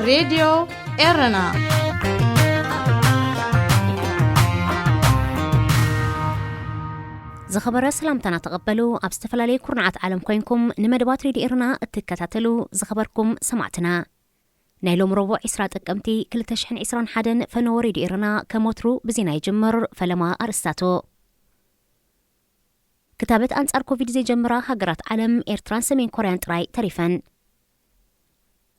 ሬድዮ ኤረና። ዝኸበረ ሰላምታና ተቐበሉ። ኣብ ዝተፈላለየ ኩርናዓት ዓለም ኮይንኩም ንመደባት ሬድዮ ኤረና እትከታተሉ ዝኸበርኩም ሰማዕትና፣ ናይ ሎም ረቡዕ ዕስራ ጥቅምቲ ክልተ ሽሕን ዕስራን ሓደን ፈነወ ሬድዮ ኤረና ከም ወትሩ ብዜና ይጅምር። ፈለማ ኣርእስታቱ። ክታበት ኣንጻር ኮቪድ ዘይጀምራ ሃገራት ዓለም ኤርትራን ሰሜን ኮርያን ጥራይ ተሪፈን።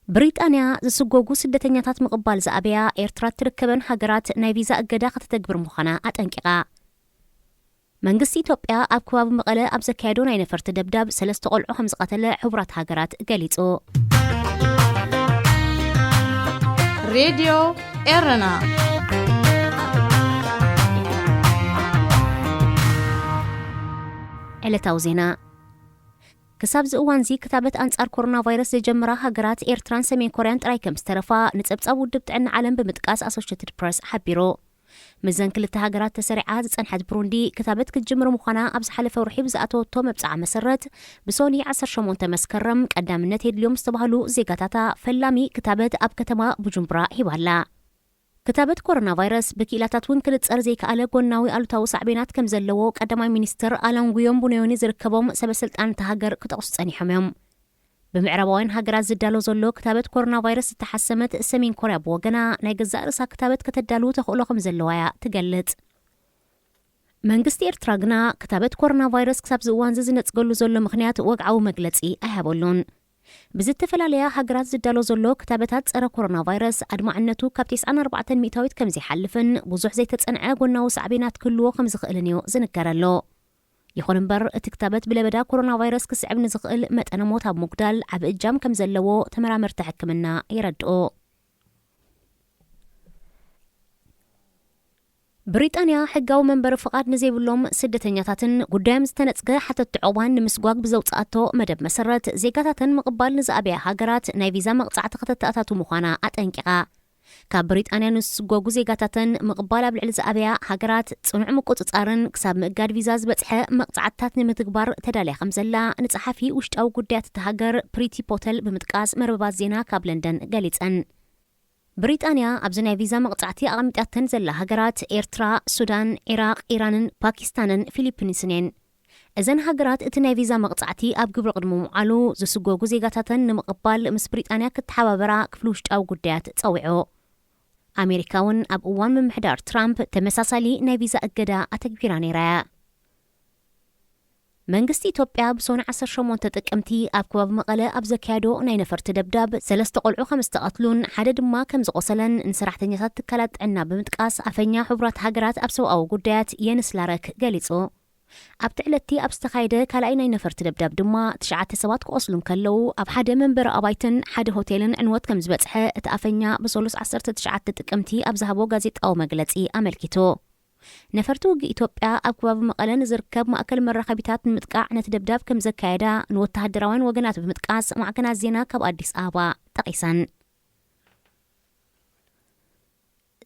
ብሪጣንያ ዝስጎጉ ስደተኛታት ምቕባል ዝኣበያ ኤርትራ እትርከበን ሃገራት ናይ ቪዛ እገዳ ከተተግብር ምዃና ኣጠንቂቓ። መንግስቲ ኢትዮጵያ ኣብ ከባቢ መቐለ ኣብ ዘካየዶ ናይ ነፈርቲ ደብዳብ ሰለስተ ቆልዑ ከም ዝቐተለ ሕቡራት ሃገራት ገሊጹ። ሬድዮ ኤረና። ዕለታዊ ዜና። ክሳብ እዚ እዋንዚ ክታበት ኣንጻር ኮሮና ቫይረስ ዘጀምራ ሃገራት ኤርትራን ሰሜን ኮርያን ጥራይ ከም ዝተረፋ ንጸብጻብ ውድብ ጥዕና ዓለም ብምጥቃስ ኣሶሽትድ ፕረስ ሓቢሩ። ምስዘን ክልተ ሃገራት ተሰሪዓ ዝጸንሐት ብሩንዲ ክታበት ክትጅምር ምዃና ኣብ ዝሓለፈ ወርሒ ብዝኣተወቶ መብጽዓ መሰረት፣ ብሶኒ ዓሰርተ ሸሞንተ መስከረም ቀዳምነት የድልዮም ዝተባህሉ ዜጋታታ ፈላሚ ክታበት ኣብ ከተማ ቡጁምቡራ ሂባላ። ክታበት ኮሮና ቫይረስ ብክኢላታት እውን ክንጸር ዘይከኣለ ጎናዊ ኣሉታዊ ሳዕቤናት ከም ዘለዎ ቀዳማይ ሚኒስትር ኣላን ጉዮም ቡኖዮኒ ዝርከቦም ሰበ ስልጣን እታ ሃገር ክጠቕሱ ጸኒሖም እዮም። ብምዕራባውያን ሃገራት ዝዳሎ ዘሎ ክታበት ኮሮና ቫይረስ ዝተሓሰመት ሰሜን ኮርያ ብወገና ናይ ገዛእ ርእሳ ክታበት ከተዳሉ ተኽእሎ ከም ዘለዋ እያ ትገልጽ። መንግስቲ ኤርትራ ግና ክታበት ኮሮና ቫይረስ ክሳብ ዝእዋንዚ ዝነጽገሉ ዘሎ ምኽንያት ወግዓዊ መግለጺ ኣይሃበሉን። ብዝተፈላለያ ሃገራት ዝዳሎ ዘሎ ክታበታት ጸረ ኮሮና ቫይረስ ኣድማዕነቱ ካብ ተስዓን ኣርባዕተን ሚእታዊት ከም ዘይሓልፍን ብዙሕ ዘይተጸንዐ ጎናዊ ሳዕቤናት ክህልዎ ከም ዝኽእልን እዩ ዝንገረሉ። ይኹን እምበር፣ እቲ ክታበት ብለበዳ ኮሮና ቫይረስ ክስዕብ ንዝኽእል መጠነ ሞት ኣብ ምጉዳል ዓቢ እጃም ከም ዘለዎ ተመራመርቲ ሕክምና የረድኡ። ብሪጣንያ ሕጋዊ መንበሪ ፍቓድ ንዘይብሎም ስደተኛታትን ጉዳዮም ዝተነጽገ ሓተትቲ ዑቕባን ንምስጓግ ብዘውጽኣቶ መደብ መሰረት፣ ዜጋታተን ምቕባል ንዝኣበያ ሃገራት ናይ ቪዛ መቕጻዕቲ ከተተኣታቱ ምዃና ኣጠንቂቓ። ካብ ብሪጣንያ ንዝስጎጉ ዜጋታተን ምቕባል ኣብ ልዕሊ ዝኣበያ ሃገራት ጽኑዕ ምቁጽጻርን ክሳብ ምእጋድ ቪዛ ዝበጽሐ መቕጻዕትታት ንምትግባር ተዳልያ ከም ዘላ ንጸሓፊ ውሽጣዊ ጉዳያት እታ ሃገር ፕሪቲ ፖተል ብምጥቃስ መርበባት ዜና ካብ ለንደን ገሊጸን። ብሪጣንያ ኣብዚ ናይ ቪዛ መቕጻዕቲ ኣቐሚጣተን ዘላ ሃገራት ኤርትራ፣ ሱዳን፣ ዒራቕ፣ ኢራንን ፓኪስታንን ፊሊፒንስን እየን። እዘን ሃገራት እቲ ናይ ቪዛ መቕጻዕቲ ኣብ ግብሪ ቅድሚ ምውዓሉ ዝስጎጉ ዜጋታተን ንምቕባል ምስ ብሪጣንያ ክተሓባበራ ክፍሊ ውሽጣዊ ጉዳያት ጸዊዑ። ኣሜሪካ እውን ኣብ እዋን ምምሕዳር ትራምፕ ተመሳሳሊ ናይ ቪዛ እገዳ ኣተግቢራ ነይራ እያ። መንግስቲ ኢትዮጵያ ብሶኒ ዓሰርተ ሸሞንተ ጥቅምቲ ኣብ ከባቢ መቐለ ኣብ ዘካየዶ ናይ ነፈርቲ ደብዳብ ሰለስተ ቆልዑ ከም ዝተቐትሉን ሓደ ድማ ከም ዝቖሰለን ንሰራሕተኛታት ትካላት ጥዕና ብምጥቃስ ኣፈኛ ሕቡራት ሃገራት ኣብ ሰብኣዊ ጉዳያት የንስ ላረክ ገሊጹ። ኣብቲ ዕለትቲ ኣብ ዝተኻየደ ካልኣይ ናይ ነፈርቲ ደብዳብ ድማ ትሽዓተ ሰባት ክቖስሉ እንከለዉ፣ ኣብ ሓደ መንበሪ ኣባይትን ሓደ ሆቴልን ዕንወት ከም ዝበጽሐ እቲ ኣፈኛ ብሰሉስ ዓሰርተ ትሽዓተ ጥቅምቲ ኣብ ዝሃቦ ጋዜጣዊ መግለጺ ኣመልኪቱ። ነፈርቲ ውግእ ኢትዮጵያ ኣብ ከባቢ መቐለ ንዝርከብ ማእከል መራኸቢታት ንምጥቃዕ ነቲ ደብዳብ ከም ዘካየዳ ንወተሃደራውያን ወገናት ብምጥቃስ ማዕከናት ዜና ካብ ኣዲስ ኣበባ ጠቒሰን።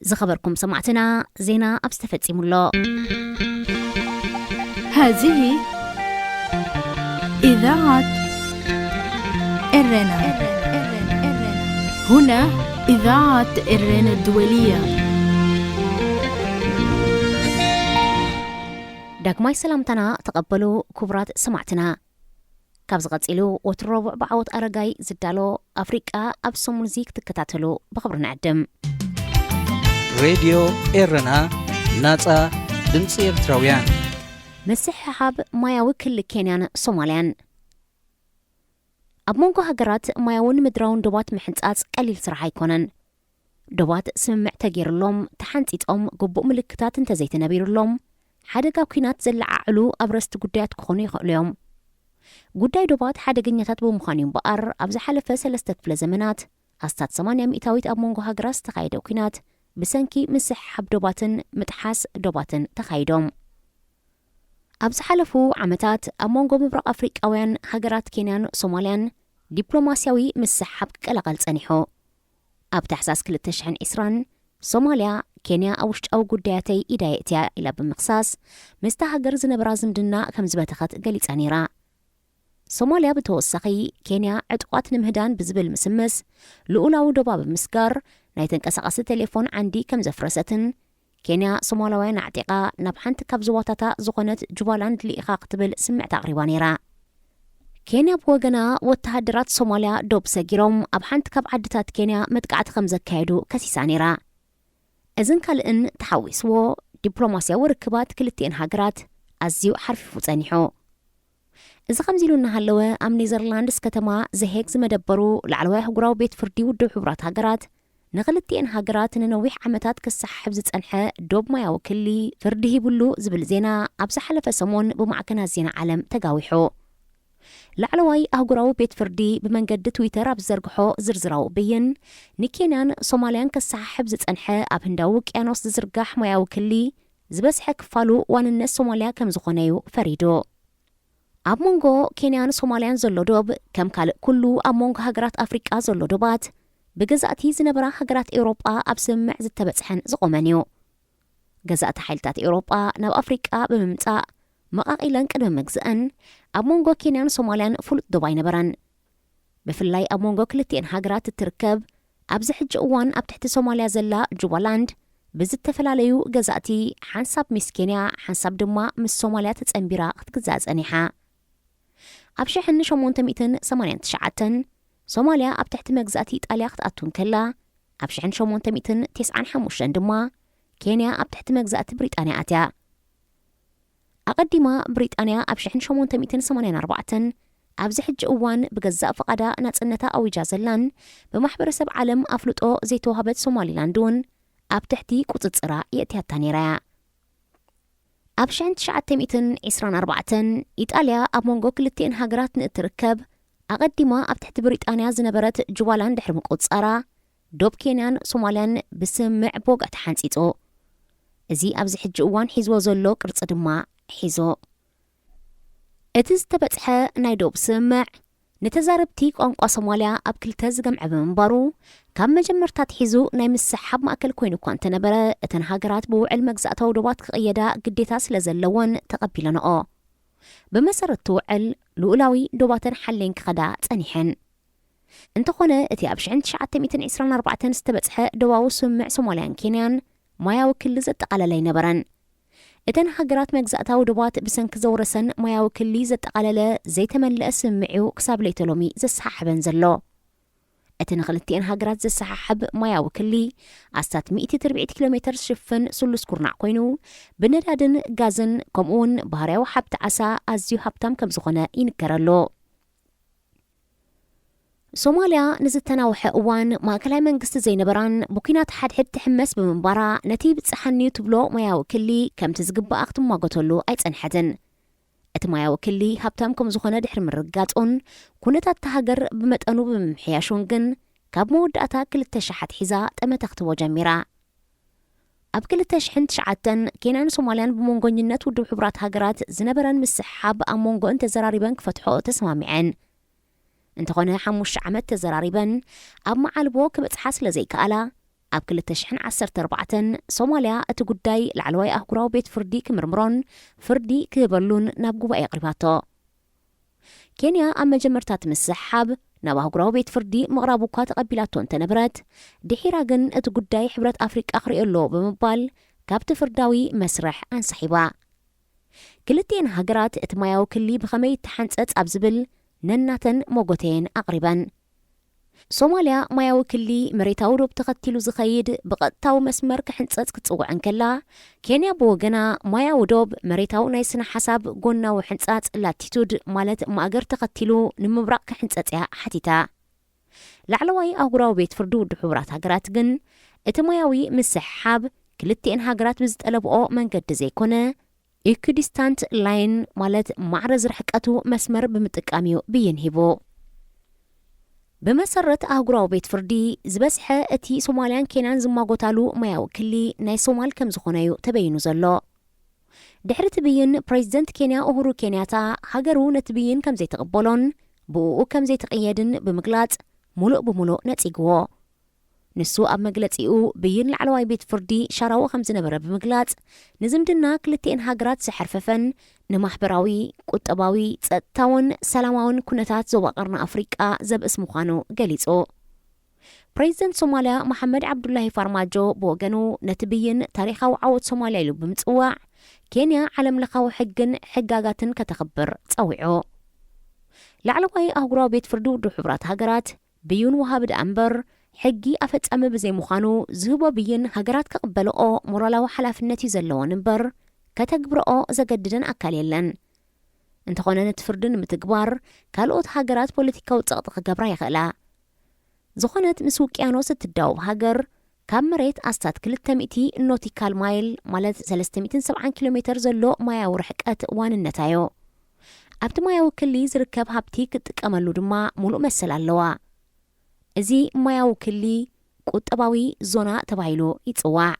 ዝኸበርኩም ሰማዕትና፣ ዜና ኣብዚ ተፈጺሙ ኣሎ። هذه إذاعة إرنا. هنا إذاعة إرنا الدولية. ዳግማይ ሰላምታና ተቐበሉ ክቡራት ሰማዕትና። ካብዚ ቀጺሉ ወትሩ ረቡዕ ብዓወት ኣረጋይ ዝዳሎ ኣፍሪቃ ኣብ ሰሙን እዚ ክትከታተሉ ብኽብሪ ንዕድም። ሬድዮ ኤረና፣ ናጻ ድምጺ ኤርትራውያን። ምስሕሓብ ማያዊ ክሊ ኬንያን ሶማልያን። ኣብ መንጎ ሃገራት ማያውን ምድራውን ዶባት ምሕንጻጽ ቀሊል ስራሕ ኣይኮነን። ዶባት ስምምዕ ተገይሩሎም፣ ተሓንጺጾም፣ ግቡእ ምልክታት እንተዘይተነቢሩሎም፣ ሓደጋ ኲናት ዘለዓዕሉ ኣብረስቲ ጉዳያት ክኾኑ ይኽእሉ እዮም። ጉዳይ ዶባት ሓደገኛታት ብምዃኑ እዩ እምበኣር፣ ኣብ ዝሓለፈ ሰለስተ ክፍለ ዘመናት፣ ኣስታት ሰማንያ ሚእታዊት ኣብ መንጎ ሃገራት ዝተኻየደ ኲናት፣ ብሰንኪ ምስሕሓብ ዶባትን ምጥሓስ ዶባትን ተኻይዶም። ኣብ ዝሓለፉ ዓመታት፣ ኣብ መንጎ ምብራቕ ኣፍሪቃውያን ሃገራት ኬንያን ሶማልያን ዲፕሎማስያዊ ምስሕሓብ ክቀላቐል ጸኒሑ። ኣብ ታሕሳስ ክልተ ሽሕን ዕስራን፣ ሶማልያ፣ ኬንያ ኣብ ውሽጣዊ ጉዳያተይ ኢዳ የእትያ ኢላ ብምኽሳስ፣ ምስታ ሃገር ዝነበራ ዝምድና ከም ዝበተኸት ገሊጻ ነይራ። ሶማልያ ብተወሳኺ፣ ኬንያ ዕጡቓት ንምህዳን ብዝብል ምስምስ፣ ልኡላዊ ዶባ ብምስጋር፣ ናይ ተንቀሳቓሲ ቴሌፎን ዓንዲ ከም ዘፍረሰትን፣ ኬንያ ሶማላውያን ኣዕጢቓ ናብ ሓንቲ ካብ ዞባታታ ዝኾነት ጁባላንድ ልኢኻ ክትብል ስምዕታ ኣቕሪባ ነይራ። ኬንያ ብወገና፣ ወተሃደራት ሶማልያ ዶብ ሰጊሮም ኣብ ሓንቲ ካብ ዓድታት ኬንያ መጥቃዕቲ ከም ዘካየዱ ከሲሳ ነይራ። እዝን ካልእን ተሓዊስዎ፣ ዲፕሎማስያዊ ርክባት ክልቲኤን ሃገራት ኣዝዩ ሓርፊፉ ጸኒሑ። እዚ ከምዚ ኢሉ እናሃለወ፣ ኣብ ኔዘርላንድስ ከተማ ዘሄግ ዝመደበሩ ላዕለዋይ ኣህጉራዊ ቤት ፍርዲ ውድብ ሕቡራት ሃገራት፣ ንክልቲኤን ሃገራት ንነዊሕ ዓመታት ክሰሓሕብ ዝጸንሐ ዶብ ማያዊ ክሊ ፍርዲ ሂቡሉ ዝብል ዜና ኣብ ዝሓለፈ ሰሙን ብማዕከናት ዜና ዓለም ተጋዊሑ። ላዕለዋይ ኣህጉራዊ ቤት ፍርዲ ብመንገዲ ትዊተር ኣብ ዝዘርግሖ ዝርዝራዊ ብይን፣ ንኬንያን ሶማልያን ከሰሓሕብ ዝጸንሐ ኣብ ህንዳዊ ውቅያኖስ ዝዝርጋሕ ማያዊ ክሊ ዝበዝሐ ክፋሉ ዋንነት ሶማልያ ከም ዝኾነ እዩ ፈሪዱ። ኣብ መንጎ ኬንያን ሶማልያን ዘሎ ዶብ፣ ከም ካልእ ኩሉ ኣብ መንጎ ሃገራት ኣፍሪቃ ዘሎ ዶባት፣ ብገዛእቲ ዝነበራ ሃገራት ኤውሮጳ ኣብ ስምምዕ ዝተበጽሐን ዝቖመን እዩ። ገዛእቲ ሓይልታት ኤውሮጳ ናብ ኣፍሪቃ ብምምጻእ፣ መቓቒለን ቅድሚ ምግዝእን፣ ኣብ መንጎ ኬንያን ሶማልያን ፍሉጥ ዶብ ኣይነበረን። ብፍላይ ኣብ መንጎ ክልቲኤን ሃገራት እትርከብ፣ ኣብዚ ሕጂ እዋን ኣብ ትሕቲ ሶማልያ ዘላ ጁባላንድ፣ ብዝተፈላለዩ ገዛእቲ፣ ሓንሳብ ምስ ኬንያ፣ ሓንሳብ ድማ ምስ ሶማልያ ተጸንቢራ ክትግዛእ ጸኒሓ። ኣብ ሽሕን ሸሞንተ ሚእትን ሰማንያን ትሽዓተን፣ ሶማልያ ኣብ ትሕቲ መግዛእቲ ኢጣልያ ክትኣቱ እንከላ፣ ኣብ ሽሕን ሸሞንተ ሚእትን ተስዓን ሓሙሽተን ድማ፣ ኬንያ ኣብ ትሕቲ መግዛእቲ ብሪጣንያ ኣትያ። ኣቐዲማ፣ ብሪጣንያ ኣብ ሽሕን ሸሞንተ ሚእትን ሰማንያን ኣርባዕተን፣ ኣብዚ ሕጂ እዋን ብገዛእ ፍቓዳ ናጽነታ ኣዊጃ ዘላን ብማሕበረሰብ ዓለም ኣፍልጦ ዘይተዋህበት ሶማሊላንድ እውን ኣብ ትሕቲ ቁጽጽራ የእትያታ ነይራ እያ። ኣብ ሽሕን ትሽዓተ ሚእትን ዕስራን ኣርባዕተን፣ ኢጣልያ ኣብ መንጎ ክልቲኤን ሃገራት ንእትርከብ፣ ኣቐዲማ ኣብ ትሕቲ ብሪጣንያ ዝነበረት ጁባላንድ ድሕሪ ምቁጽጻራ፣ ዶብ ኬንያን ሶማልያን ብስምምዕ ብወግዒ ተሓንጺጹ። እዚ ኣብዚ ሕጂ እዋን ሒዝዎ ዘሎ ቅርጺ ድማ ሒዙ። እቲ ዝተበጽሐ ናይ ዶብ ስምምዕ፣ ንተዛረብቲ ቋንቋ ሶማልያ ኣብ ክልተ ዝገምዐ ብምንባሩ፣ ካብ መጀመርታ ኣትሒዙ ናይ ምስሕሓብ ማእከል ኮይኑ እኳ እንተነበረ፣ እተን ሃገራት ብውዕል መግዛእታዊ ዶባት ክቕየዳ ግዴታ ስለ ዘለወን ተቐቢለንኦ። ብመሰረት እቲ ውዕል፣ ልኡላዊ ዶባተን ሓልየን ክኸዳ ጸኒሐን። እንተኾነ፣ እቲ ኣብ ሽሕን ትሽዓተ ሚእትን ዕስራን ኣርባዕተን ዝተበጽሐ ዶባዊ ስምምዕ ሶማልያን ኬንያን፣ ማያዊ ክሊ ዘጠቓለለ ኣይነበረን። እተን ሃገራት መግዛእታዊ ዶባት ብሰንኪ ዘውረሰን ማያዊ ክሊ ዘጠቓለለ ዘይተመልአ ስምምዕ እዩ ክሳብ ለይተ ሎሚ ዘሰሓሕበን ዘሎ። እቲ ንኽልቲኤን ሃገራት ዘሰሓሕብ ማያዊ ክሊ፣ ኣስታት ሚእቲ ትርብዒት ኪሎ ሜተር ዝሽፍን ስሉስ ኩርናዕ ኮይኑ፣ ብነዳድን ጋዝን ከምኡውን ባህርያዊ ሃብቲ ዓሳ ኣዝዩ ሃብታም ከም ዝኾነ ይንገረሉ። ሶማልያ ንዝተናውሐ እዋን ማእከላይ መንግስቲ ዘይነበራን ብኲናት ሓድሕድ ትሕመስ ብምንባራ፣ ነቲ ይብጽሓኒ'ዩ ትብሎ ማያዊ ክሊ ከምቲ ዝግባኣ ክትሟገተሉ ኣይጸንሐትን። እቲ ማያዊ ክሊ ሃብታም ከም ዝኾነ ድሕሪ ምርግጋጹን፣ ኩነታት እታ ሃገር ብመጠኑ ብምምሕያሹን ግን፣ ካብ መወዳእታ ክልተ ሽሕ ኣትሒዛ ጠመተ ክትቦ ጀሚራ። ኣብ ክልተ ሽሕን ትሽዓተን፣ ኬንያን ሶማልያን ብመንጎኝነት ውድብ ሕቡራት ሃገራት ዝነበረን ምስሕሓብ ኣብ መንጎ እንተዘራሪበን ክፈትሖ ተስማሚዐን። እንተኾነ፣ ሓሙሽተ ዓመት ተዘራሪበን ኣብ መዓልቦ ክበጽሓ ስለ ዘይከኣላ፣ ኣብ ክልተ ሽሕን ዓሰርተ ኣርባዕተን፣ ሶማልያ እቲ ጉዳይ ላዕለዋይ ኣህጉራዊ ቤት ፍርዲ ክምርምሮን ፍርዲ ክህበሉን ናብ ጉባኤ ኣቕሪባቶ። ኬንያ ኣብ መጀመርታ እቲ ምስሕሓብ ናብ ኣህጉራዊ ቤት ፍርዲ ምቕራቡ እኳ ተቐቢላቶ እንተነበረት፣ ድሒራ ግን እቲ ጉዳይ ሕብረት ኣፍሪቃ ክርእዮ ኣለዎ ብምባል ካብቲ ፍርዳዊ መስርሕ ኣንሳሒባ። ክልቲኤን ሃገራት እቲ ማያዊ ክሊ ብኸመይ ይተሓንጸጽ ኣብ ዝብል ነናተን መጎተየን ኣቕሪበን። ሶማልያ ማያዊ ክሊ መሬታዊ ዶብ ተኸቲሉ ዝኸይድ ብቐጥታዊ መስመር ክሕንጸጽ ክትጽውዕ እንከላ፣ ኬንያ ብወገና ማያዊ ዶብ መሬታዊ ናይ ስነ ሓሳብ ጎናዊ ሕንጻጽ ላቲቱድ ማለት ማእገር ተኸቲሉ ንምብራቕ ክሕንጸጽ እያ ሓቲታ። ላዕለዋይ ኣህጉራዊ ቤት ፍርዲ ውድብ ሕቡራት ሃገራት ግን፣ እቲ ማያዊ ምስሕሓብ ክልቲኤን ሃገራት ብዝጠለብኦ መንገዲ ዘይኮነ፣ ኢኩዲስታንት ላይን ማለት ማዕረ ዝርሕቀቱ መስመር ብምጥቃም እዩ ብይን ሂቡ። ብመሰረት ኣህጉራዊ ቤት ፍርዲ፣ ዝበዝሐ እቲ ሶማልያን ኬንያን ዝማጎታሉ ማያዊ ክሊ ናይ ሶማል ከም ዝኾነ እዩ ተበይኑ ዘሎ። ድሕሪ እቲ ብይን፣ ፕሬዚደንት ኬንያ ኡሁሩ ኬንያታ ሃገሩ ነቲ ብይን ከም ዘይትቕበሎን ብእኡ ከም ዘይትቕየድን ብምግላጽ፣ ሙሉእ ብሙሉእ ነጺግዎ። ንሱ ኣብ መግለጺኡ፣ ብይን ላዕለዋይ ቤት ፍርዲ ሻራዊ ከም ዝነበረ ብምግላጽ፣ ንዝምድና ክልቲኤን ሃገራት ዘሐርፈፈን ንማሕበራዊ፣ ቁጠባዊ፣ ጸጥታውን ሰላማውን ኩነታት ዞባ ቀርኒ ኣፍሪቃ ዘብእስ ምዃኑ ገሊጹ። ፕሬዚደንት ሶማልያ መሓመድ ዓብዱላሂ ፋርማጆ ብወገኑ፣ ነቲ ብይን ታሪኻዊ ዓወት ሶማልያ ኢሉ ብምጽዋዕ፣ ኬንያ ዓለምለኻዊ ሕግን ሕጋጋትን ከተኽብር ጸዊዑ። ላዕለዋይ ኣህጉራዊ ቤት ፍርዲ ውድብ ሕቡራት ሃገራት፣ ብይን ወሃቢ ደኣ እምበር፣ ሕጊ ኣፈጻሚ ብዘይምዃኑ፣ ዝህቦ ብይን ሃገራት ክቕበልኦ ሞራላዊ ሓላፍነት እዩ ዘለወን እምበር፣ ከተግብርኦ ዘገድደን ኣካል የለን። እንተኾነ፣ ነቲ ፍርዲ ንምትግባር፣ ካልኦት ሃገራት ፖለቲካዊ ጸቕጢ ክገብራ ይኽእላ። ዝኾነት ምስ ውቅያኖስ እትዳወብ ሃገር፣ ካብ መሬት ኣስታት ክልተ ሚእቲ ኖቲካል ማይል፣ ማለት ሰለስተ ሚእትን ሰብዓን ኪሎ ሜተር ዘሎ ማያዊ ርሕቀት ዋንነታዮ። ኣብቲ ማያዊ ክሊ ዝርከብ ሃብቲ ክትጥቀመሉ ድማ ሙሉእ መሰል ኣለዋ። እዚ ማያዊ ክሊ ቁጠባዊ ዞና ተባሂሉ ይጽዋዕ።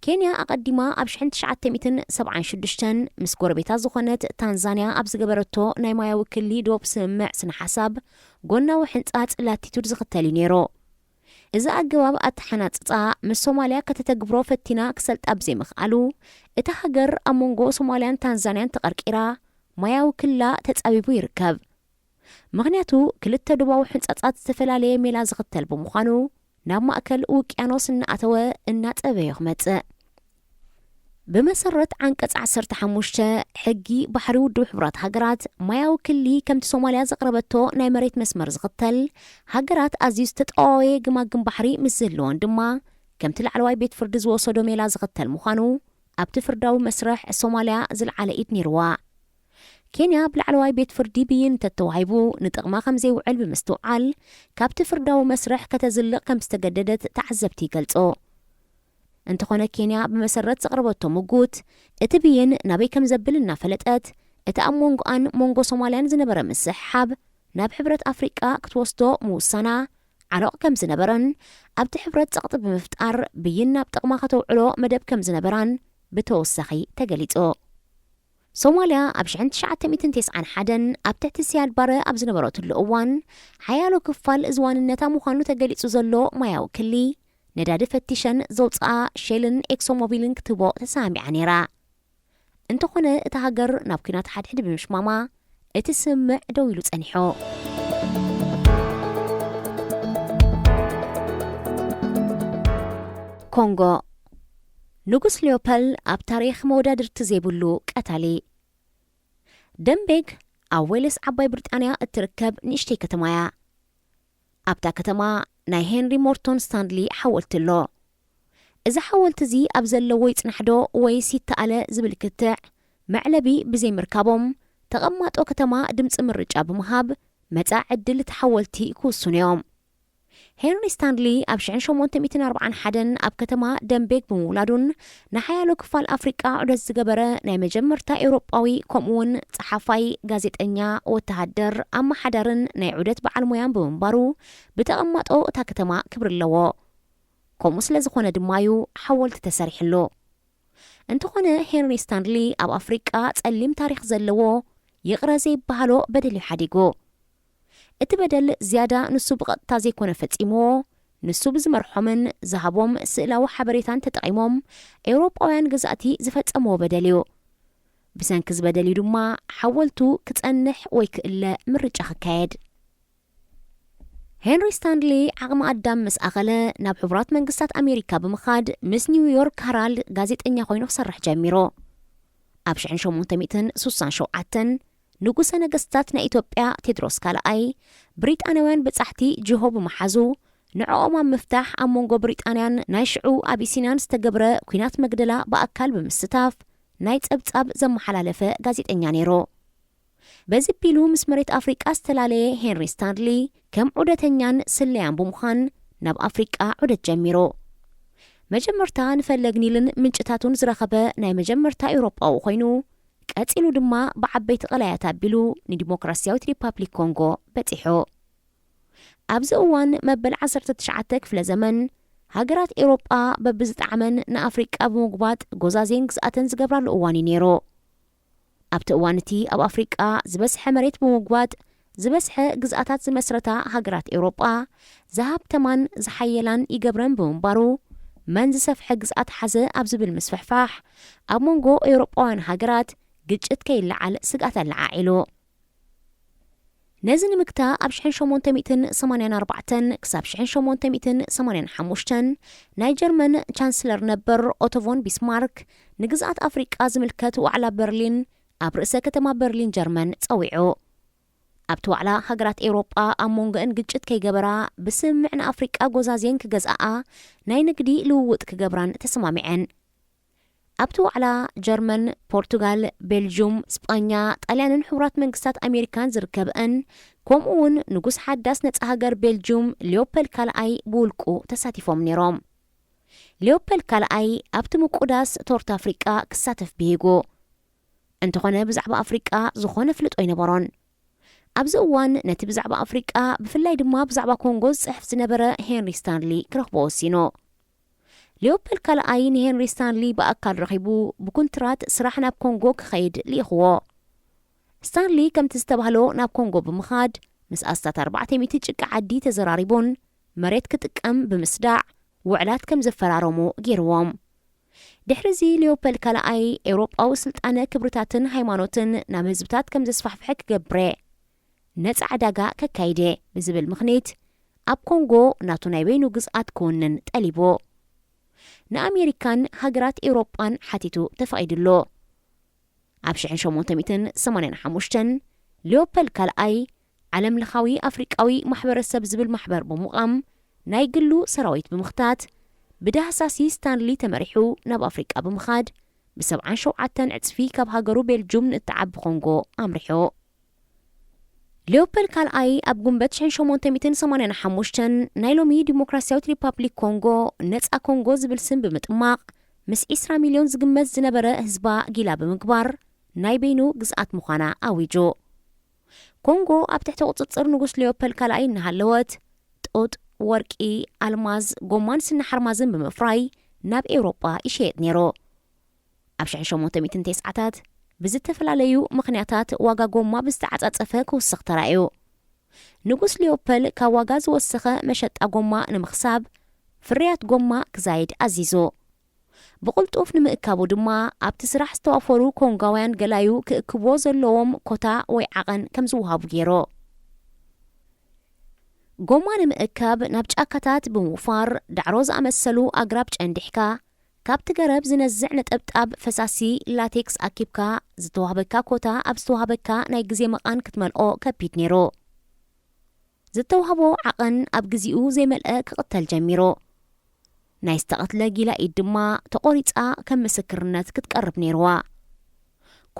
ኬንያ ኣቐዲማ ኣብ ሽሕን ትሽዓተ ሚእትን ሰብዓን ሽዱሽተን ምስ ጎረቤታ ዝኾነት ታንዛንያ ኣብ ዝገበረቶ ናይ ማያዊ ክሊ ዶብ ስምምዕ ስነ ሓሳብ፣ ጎናዊ ሕንጻጽ ላቲቱድ ዝኽተል እዩ ነይሩ። እዚ ኣገባብ ኣተሓናጽጻ ምስ ሶማልያ ከተተግብሮ ፈቲና ክሰልጣ ብዘይምኽኣሉ፣ እታ ሃገር ኣብ መንጎ ሶማልያን ታንዛንያን ተቐርቂራ፣ ማያዊ ክላ ተጻቢቡ ይርከብ። ምኽንያቱ፣ ክልተ ዶባዊ ሕንጻጻት ዝተፈላለየ ሜላ ዝኽተል ብምዃኑ፣ ናብ ማእከል ውቅያኖስ እናኣተወ እናጸበዮ ክመጽእ። ብመሰረት ዓንቀጽ ዓሰርተ ሓሙሽተ ሕጊ ባሕሪ ውድብ ሕቡራት ሃገራት፣ ማያዊ ክሊ ከምቲ ሶማልያ ዘቕረበቶ ናይ መሬት መስመር ዝኽተል፣ ሃገራት ኣዝዩ ዝተጠዋወየ ግማግም ባሕሪ ምስ ዝህልወን ድማ፣ ከምቲ ላዕለዋይ ቤት ፍርዲ ዝወሰዶ ሜላ ዝኽተል ምዃኑ ኣብቲ ፍርዳዊ መስርሕ ሶማልያ ዝለዓለ ኢድ ነይርዋ። ኬንያ ብላዕለዋይ ቤት ፍርዲ ብይን እንተተዋሂቡ ንጥቕማ ከም ዘይውዕል ብምስትውዓል፣ ካብቲ ፍርዳዊ መስርሕ ከተዝልቕ ከም ዝተገደደት ተዓዘብቲ ይገልጹ። እንተኾነ፣ ኬንያ ብመሰረት ዘቕረበቶ ምጉት፣ እቲ ብይን ናበይ ከም ዘብል እናፈለጠት፣ እቲ ኣብ መንጎኣን መንጎ ሶማልያን ዝነበረ ምስሕሓብ ናብ ሕብረት ኣፍሪቃ ክትወስዶ ምውሳና ዓሎቕ ከም ዝነበረን፣ ኣብቲ ሕብረት ጸቕጢ ብምፍጣር ብይን ናብ ጥቕማ ከተውዕሎ መደብ ከም ዝነበራን ብተወሳኺ ተገሊጹ። ሶማልያ ኣብ ሽሕን ትሽዓተ ሚእትን ተስዓን ሓደን ኣብ ትሕቲ ሲያድ ባረ ኣብ ዝነበረትሉ እዋን፣ ሓያሎ ክፋል እዚ ዋንነታ ምዃኑ ተገሊጹ ዘሎ ማያዊ ክሊ፣ ነዳዲ ፈቲሸን ዘውጽኣ ሼልን ኤክሶሞቢልን ክትህቦ ተሰማሚዓ ነይራ። እንተኾነ፣ እታ ሃገር ናብ ኲናት ሓድሕድ ብምሽማማ፣ እቲ ስምምዕ ደው ኢሉ ጸኒሑ። ኮንጎ። ንጉስ ሊዮፐል ኣብ ታሪኽ መወዳድርቲ ዘይብሉ ቀታሊ። ደምቤግ ኣብ ዌልስ ዓባይ ብሪጣንያ እትርከብ ንእሽተይ ከተማ እያ። ኣብታ ከተማ ናይ ሄንሪ ሞርቶን ስታንሊ ሓወልቲ ኣሎ። እዚ ሓወልቲ እዚ ኣብ ዘለዎ ይጽናሕዶ ወይስ ይተኣለ ዝብል ክትዕ መዕለቢ ብዘይምርካቦም፣ ተቐማጦ ከተማ ድምጺ ምርጫ ብምሃብ መጻኢ ዕድል እቲ ሓወልቲ ክውስኑ እዮም። ሄንሪ ስታንሊ ኣብ ሽሕን ሸሞንተ ሚእትን ኣርባዓን ሓደን ኣብ ከተማ ደምቤግ ብምውላዱን ንሓያሎ ክፋል ኣፍሪቃ ዑደት ዝገበረ ናይ መጀመርታ ኤውሮጳዊ፣ ከምኡውን ጸሓፋይ፣ ጋዜጠኛ፣ ወተሃደር፣ ኣመሓዳርን ናይ ዑደት በዓል ሞያን ብምንባሩ፣ ብተቐማጦ እታ ከተማ ክብሪ ኣለዎ። ከምኡ ስለ ዝኾነ ድማ እዩ ሓወልቲ ተሰሪሕሉ። እንተኾነ፣ ሄንሪ ስታንሊ ኣብ ኣፍሪቃ ጸሊም ታሪኽ ዘለዎ ይቕረ ዘይበሃሎ በደል እዩ ሓዲጉ። እቲ በደል ዝያዳ ንሱ ብቐጥታ ዘይኮነ ፈጺምዎ፣ ንሱ ብዝመርሖምን ዝሃቦም ስእላዊ ሓበሬታን ተጠቒሞም ኤውሮጳውያን ገዛእቲ ዝፈጸምዎ በደል እዩ። ብሰንኪ እዚ በደል እዩ ድማ ሓወልቱ ክጸንሕ ወይ ክእለ ምርጫ ክካየድ። ሄንሪ ስታንሊ ዓቕሚ ኣዳም ምስ ኣኸለ፣ ናብ ሕቡራት መንግስታት ኣሜሪካ ብምኻድ ምስ ኒውዮርክ ሃራልድ ጋዜጠኛ ኮይኑ ክሰርሕ ጀሚሩ። ኣብ ሽሕን ሸሞንተ ሚእትን ስሳን ሸውዓተን ንጉሰ ነገስታት ናይ ኢትዮጵያ ቴድሮስ ካልኣይ ብሪጣንያውያን በጻሕቲ ጅሆ ብምሓዙ፣ ንዕኦም ኣብ ምፍታሕ ኣብ መንጎ ብሪጣንያን ናይ ሽዑ ኣቢሲንያን ዝተገብረ ኲናት መግደላ ብኣካል ብምስታፍ ናይ ጸብጻብ ዘመሓላለፈ ጋዜጠኛ ነይሩ። በዚ ቢሉ ምስ መሬት ኣፍሪቃ ዝተላለየ ሄንሪ ስታንሊ፣ ከም ዑደተኛን ስለያን ብምዃን ናብ ኣፍሪቃ ዑደት ጀሚሩ። መጀመርታ ንፈለግ ኒልን ምንጭታቱን ዝረኸበ ናይ መጀመርታ ኤውሮጳዊ ኮይኑ፣ ቀጺሉ ድማ ብዓበይቲ ቀላያት ኣቢሉ ንዲሞክራስያዊት ሪፓብሊክ ኮንጎ በጺሑ። ኣብዚ እዋን መበል ዓሰርተ ትሽዓተ ክፍለ ዘመን፣ ሃገራት ኤውሮጳ በብዝጠዓመን ንኣፍሪቃ ብምጉባጥ ጎዛዜን ግዝኣተን ዝገብራሉ እዋን እዩ ነይሩ። ኣብቲ እዋን እቲ ኣብ ኣፍሪቃ ዝበዝሐ መሬት ብምጉባጥ ዝበዝሐ ግዝኣታት ዝመስረታ ሃገራት ኤውሮጳ ዝሃብተማን ዝሓየላን ይገብረን ብምንባሩ፣ መን ዝሰፍሐ ግዝኣት ሓዘ ኣብ ዝብል ምስፍሕፋሕ ኣብ መንጎ ኤውሮጳውያን ሃገራት ግጭት ከይለዓል ስግኣት ኣለዓዒሉ። ነዚ ንምግታእ ኣብ ሽሕን ሸሞንተ ሚእትን ሰማንያን ኣርባዕተን ክሳብ ሽሕን ሸሞንተ ሚእትን ሰማንያን ሓሙሽተን ናይ ጀርመን ቻንስለር ነበር ኦቶ ቮን ቢስማርክ ንግዝኣት ኣፍሪቃ ዝምልከት ዋዕላ በርሊን ኣብ ርእሰ ከተማ በርሊን ጀርመን ጸዊዑ። ኣብቲ ዋዕላ ሃገራት ኤውሮጳ ኣብ መንጎአን ግጭት ከይገበራ ብስምምዕ ንኣፍሪቃ ጎዛዝየን ክገዝኣኣ ናይ ንግዲ ልውውጥ ክገብራን ተሰማሚዐን። ኣብቲ ዋዕላ ጀርመን፣ ፖርቱጋል፣ ቤልጁም፣ ስጳኛ፣ ጣልያንን ሕቡራት መንግስታት ኣሜሪካን ዝርከብአን ከምኡ እውን ንጉስ ሓዳስ ነጻ ሃገር ቤልጁም ሊዮፐል ካልኣይ ብውልቁ ተሳቲፎም ነይሮም። ሊዮፐል ካልኣይ ኣብቲ ምቁዳስ ቶርት ኣፍሪቃ ክሳተፍ ብሂጉ። እንተኾነ ብዛዕባ ኣፍሪቃ ዝኾነ ፍልጦ ኣይነበሮን። ኣብዚ እዋን ነቲ ብዛዕባ ኣፍሪቃ ብፍላይ ድማ ብዛዕባ ኮንጎ ዝጽሕፍ ዝነበረ ሄንሪ ስታንሊ ክረኽቦ ወሲኑ። ሊዮፐል ካልኣይ ንሄንሪ ስታንሊ ብኣካል ረኺቡ ብኩንትራት ስራሕ ናብ ኮንጎ ክኸይድ ልኢኽዎ። ስታንሊ ከምቲ ዝተባህሎ ናብ ኮንጎ ብምኻድ ምስ ኣስታት ኣርባዕተ ሚእቲ ጭቃ ዓዲ ተዘራሪቡን መሬት ክጥቀም ብምስዳዕ ውዕላት ከም ዘፈራረሙ ገይርዎም። ድሕሪዚ ሊዮፐል ካልኣይ ኤውሮጳዊ ስልጣነ ክብርታትን ሃይማኖትን ናብ ህዝብታት ከም ዘስፋሕፍሐ ክገብረ ነጻ ዕዳጋ ከካይደ ብዝብል ምኽኒት ኣብ ኮንጎ ናቱ ናይ በይኑ ግዝኣት ክውንን ጠሊቡ። ንኣሜሪካን ሃገራት ኤውሮጳን ሓቲቱ ተፈቒዱሉ። ኣብ ሽሕን ሸሞንተ ሚእትን ሰማንያን ሓሙሽተን ሊዮፐል ካልኣይ ዓለም ለኻዊ ኣፍሪቃዊ ማሕበረሰብ ዝብል ማሕበር ብምቋም ናይ ግሉ ሰራዊት ብምኽታት ብዳህሳሲ ስታንሊ ተመሪሑ ናብ ኣፍሪቃ ብምኻድ ብሰብዓን ሸውዓተን ዕጽፊ ካብ ሃገሩ ቤልጁም ንእትዓቢ ኮንጎ ኣምሪሑ። ሊዮፐል ካልኣይ ኣብ ጉንበት ሽሕን ሸሞንተ ሚእትን ሰማንያን ሓሙሽተን ናይ ሎሚ ዲሞክራሲያዊት ሪፓብሊክ ኮንጎ ነጻ ኮንጎ ዝብል ስም ብምጥማቕ ምስ ዒስራ ሚልዮን ዝግመት ዝነበረ ህዝባ ጊላ ብምግባር ናይ በይኑ ግዝኣት ምዃና ኣዊጁ። ኮንጎ ኣብ ትሕቲ ቁጽጽር ንጉስ ሊዮፐል ካልኣይ እናሃለወት ጡጥ፣ ወርቂ፣ ኣልማዝ፣ ጎማን ስኒ ሓርማዝን ብምፍራይ ናብ ኤውሮጳ ይሸየጥ ነይሩ። ኣብ ሽሕን ሸሞንተ ሚእትን ተስዓታት ብዝተፈላለዩ ምኽንያታት ዋጋ ጎማ ብዝተዓጻጸፈ ክውስኽ ተራእዩ። ንጉስ ሊዮፐል ካብ ዋጋ ዝወሰኸ መሸጣ ጎማ ንምኽሳብ ፍርያት ጎማ ክዛይድ ኣዚዙ። ብቕልጡፍ ንምእካቡ ድማ ኣብቲ ስራሕ ዝተዋፈሩ ኮንጋውያን ገላዩ ክእክብዎ ዘለዎም ኮታ ወይ ዓቐን ከም ዝወሃቡ ገይሩ። ጎማ ንምእካብ ናብ ጫካታት ብምውፋር ዳዕሮ ዝኣመሰሉ ኣግራብ ጨንዲሕካ ካብቲ ገረብ ዝነዝዕ ነጠብጣብ ፈሳሲ ላቴክስ ኣኪብካ ዝተዋህበካ ኮታ ኣብ ዝተዋህበካ ናይ ግዜ መቓን ክትመልኦ ከቢድ ነይሩ። ዝተዋህቦ ዓቐን ኣብ ግዚኡ ዘይመልአ ክቕተል ጀሚሩ። ናይ ዝተቐትለ ጊላ ኢድ ድማ ተቖሪጻ ከም ምስክርነት ክትቀርብ ነይርዋ።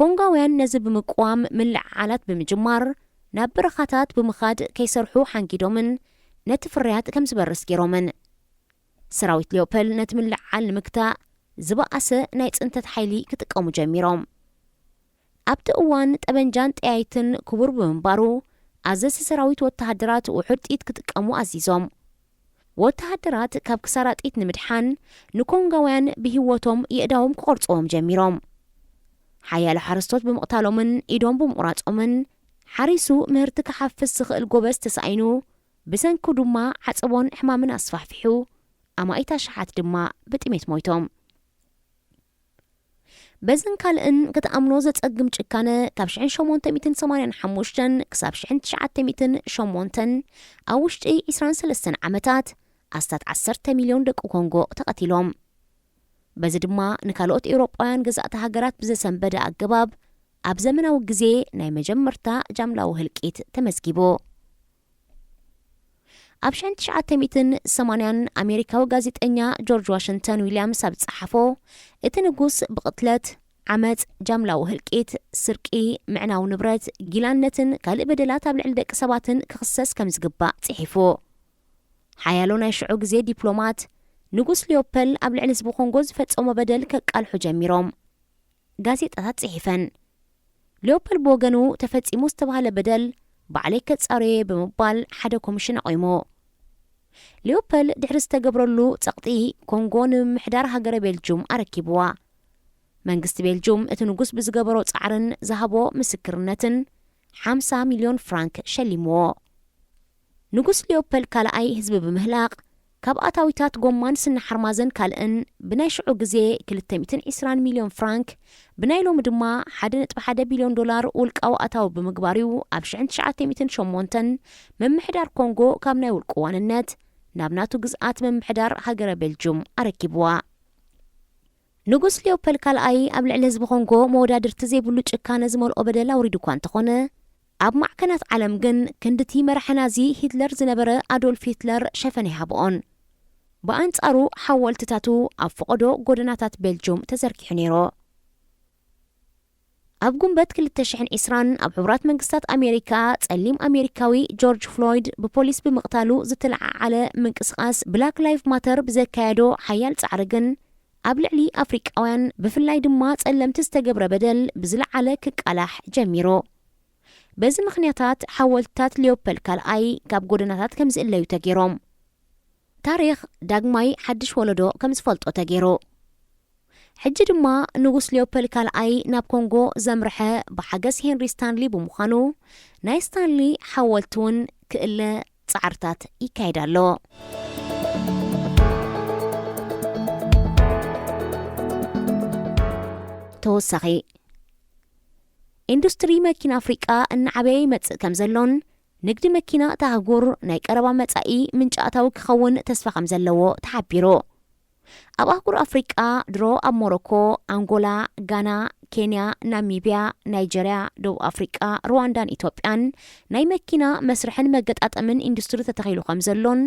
ኮንጋውያን ነዚ ብምቅዋም ምልዕዓላት ብምጅማር ናብ በረኻታት ብምኻድ ከይሰርሑ ሓንጊዶምን ነቲ ፍርያት ከም ዝበርስ ገይሮምን። ሰራዊት ሊዮፐል ነቲ ምልዕዓል ንምግታእ ዝበኣሰ ናይ ጽንተት ሓይሊ ክጥቀሙ ጀሚሮም። ኣብቲ እዋን ጠበንጃን ጠያይትን ክቡር ብምንባሩ ኣዘዝቲ ሰራዊት ወተሃደራት ውሑድ ጥይት ክጥቀሙ ኣዚዞም። ወተሃደራት ካብ ክሳራ ጥይት ንምድሓን ንኮንጋውያን ብህይወቶም የእዳዎም ክቖርጽዎም ጀሚሮም። ሓያሎ ሓረስቶት ብምቕታሎምን ኢዶም ብምቑራጾምን ሓሪሱ ምህርቲ ክሓፍስ ዝኽእል ጎበዝ ተሳኢኑ፣ ብሰንኩ ድማ ዓጸቦን ሕማምን ኣስፋሕፊሑ ኣማኢት ኣሽሓት ድማ ብጥሜት ሞይቶም። በዝን ካልእን ክትኣምኖ ዘጸግም ጭካነ ካብ ሽሕን ሸሞንተ ሚእትን ሰማንያን ሓሙሽተን ክሳብ ሽሕን ትሽዓተ ሚእትን ሸሞንተን ኣብ ውሽጢ ዒስራን ሰለስተን ዓመታት ኣስታት ዓሰርተ ሚልዮን ደቂ ኮንጎ ተቐቲሎም። በዚ ድማ ንካልኦት ኤውሮጳውያን ገዛእቲ ሃገራት ብዘሰንበደ ኣገባብ ኣብ ዘመናዊ ግዜ ናይ መጀመርታ ጃምላዊ ህልቂት ተመዝጊቡ። ኣብ ሽሕን ትሽዓተ ሚእትን ሰማንያን ኣሜሪካዊ ጋዜጠኛ ጆርጅ ዋሽንግተን ዊልያምስ ኣብ ዝጸሓፎ፣ እቲ ንጉስ ብቕትለት፣ ዓመጽ፣ ጃምላዊ ህልቂት፣ ስርቂ፣ ምዕናው ንብረት፣ ጊላነትን ካልእ በደላት ኣብ ልዕሊ ደቂ ሰባትን ክኽሰስ ከም ዝግባእ ጽሒፉ። ሓያሎ ናይ ሽዑ ግዜ ዲፕሎማት ንጉስ ሊዮፐል ኣብ ልዕሊ ህዝቢ ኮንጎ ዝፈጸሞ በደል ከቃልሑ ጀሚሮም። ጋዜጣታት ጽሒፈን። ሊዮፐል ብወገኑ ተፈጺሙ ዝተባህለ በደል ባዕለይ ከጻርዮ እየ ብምባል ሓደ ኮሚሽን ኣቑሙ። ሊዮፐል ድሕሪ ዝተገብረሉ ጸቕጢ ኮንጎ ንምምሕዳር ሃገረ ቤልጁም ኣረኪብዋ። መንግስቲ ቤልጁም እቲ ንጉስ ብዝገበሮ ጻዕርን ዝሃቦ ምስክርነትን ሓምሳ ሚልዮን ፍራንክ ሸሊምዎ። ንጉስ ሊዮፖል ካልኣይ ህዝቢ ብምህላቕ፣ ካብ ኣታዊታት ጎማን ስነ ሓርማዝን ካልእን ብናይ ሽዑ ግዜ ክልተ ሚእትን ዕስራን ሚልዮን ፍራንክ፣ ብናይ ሎሚ ድማ ሓደ ነጥቢ ሓደ ቢልዮን ዶላር ውልቃዊ ኣታዊ ብምግባር እዩ ኣብ ሽሕን ትሽዓተ ሚእትን ሸሞንተን ምምሕዳር ኮንጎ ካብ ናይ ውልቁ ዋንነት ናብ ናቱ ግዝኣት ምምሕዳር ሃገረ ቤልጁም ኣረኪብዋ። ንጉስ ሊዮፖል ካልኣይ ኣብ ልዕሊ ህዝቢ ኮንጎ መወዳድርቲ ዘይብሉ ጭካነ ዝመልኦ በደል ኣውሪዱ እኳ እንተኾነ፣ ኣብ ማዕከናት ዓለም ግን ክንድቲ መራሒ ናዚ ሂትለር ዝነበረ ኣዶልፍ ሂትለር ሸፈን ኣይሃብኦን። ብኣንጻሩ ሓወልትታቱ ኣብ ፈቐዶ ጎደናታት ቤልጁም ተዘርጊሑ ነይሩ። ኣብ ጉንበት ክልተ ሽሕን ዕስራን ኣብ ሕቡራት መንግስታት ኣሜሪካ ጸሊም ኣሜሪካዊ ጆርጅ ፍሎይድ ብፖሊስ ብምቕታሉ ዝተለዓዓለ ምንቅስቓስ ብላክ ላይቭ ማተር ብዘካየዶ ሓያል ጻዕሪ ግን ኣብ ልዕሊ ኣፍሪቃውያን ብፍላይ ድማ ጸለምቲ ዝተገብረ በደል ብዝለዓለ ክቃላሕ ጀሚሩ። በዚ ምኽንያታት ሓወልትታት ሊዮፖል ካልኣይ ካብ ጎደናታት ከም ዝእለዩ ተገይሮም። ታሪኽ ዳግማይ ሓድሽ ወለዶ ከም ዝፈልጦ ተገይሩ። ሕጂ ድማ ንጉስ ሊዮፖል ካልኣይ ናብ ኮንጎ ዘምርሐ ብሓገዝ ሄንሪ ስታንሊ ብምዃኑ ናይ ስታንሊ ሓወልቲ እውን ክእለ ጻዕርታት ይካየድ ኣሎ። ተወሳኺ ኢንዱስትሪ መኪና ኣፍሪቃ እናዓበየ ይመጽእ ከም ዘሎን ንግዲ መኪና እታ ኣህጉር ናይ ቀረባ መጻኢ ምንጪ ኣታዊ ክኸውን ተስፋ ከም ዘለዎ ተሓቢሩ። ኣብ ኣህጉር ኣፍሪቃ ድሮ ኣብ ሞሮኮ፣ ኣንጎላ፣ ጋና፣ ኬንያ፣ ናሚብያ፣ ናይጀርያ፣ ደቡብ ኣፍሪቃ፣ ሩዋንዳን ኢትዮጵያን ናይ መኪና መስርሕን መገጣጠምን ኢንዱስትሪ ተተኺሉ ከም ዘሎን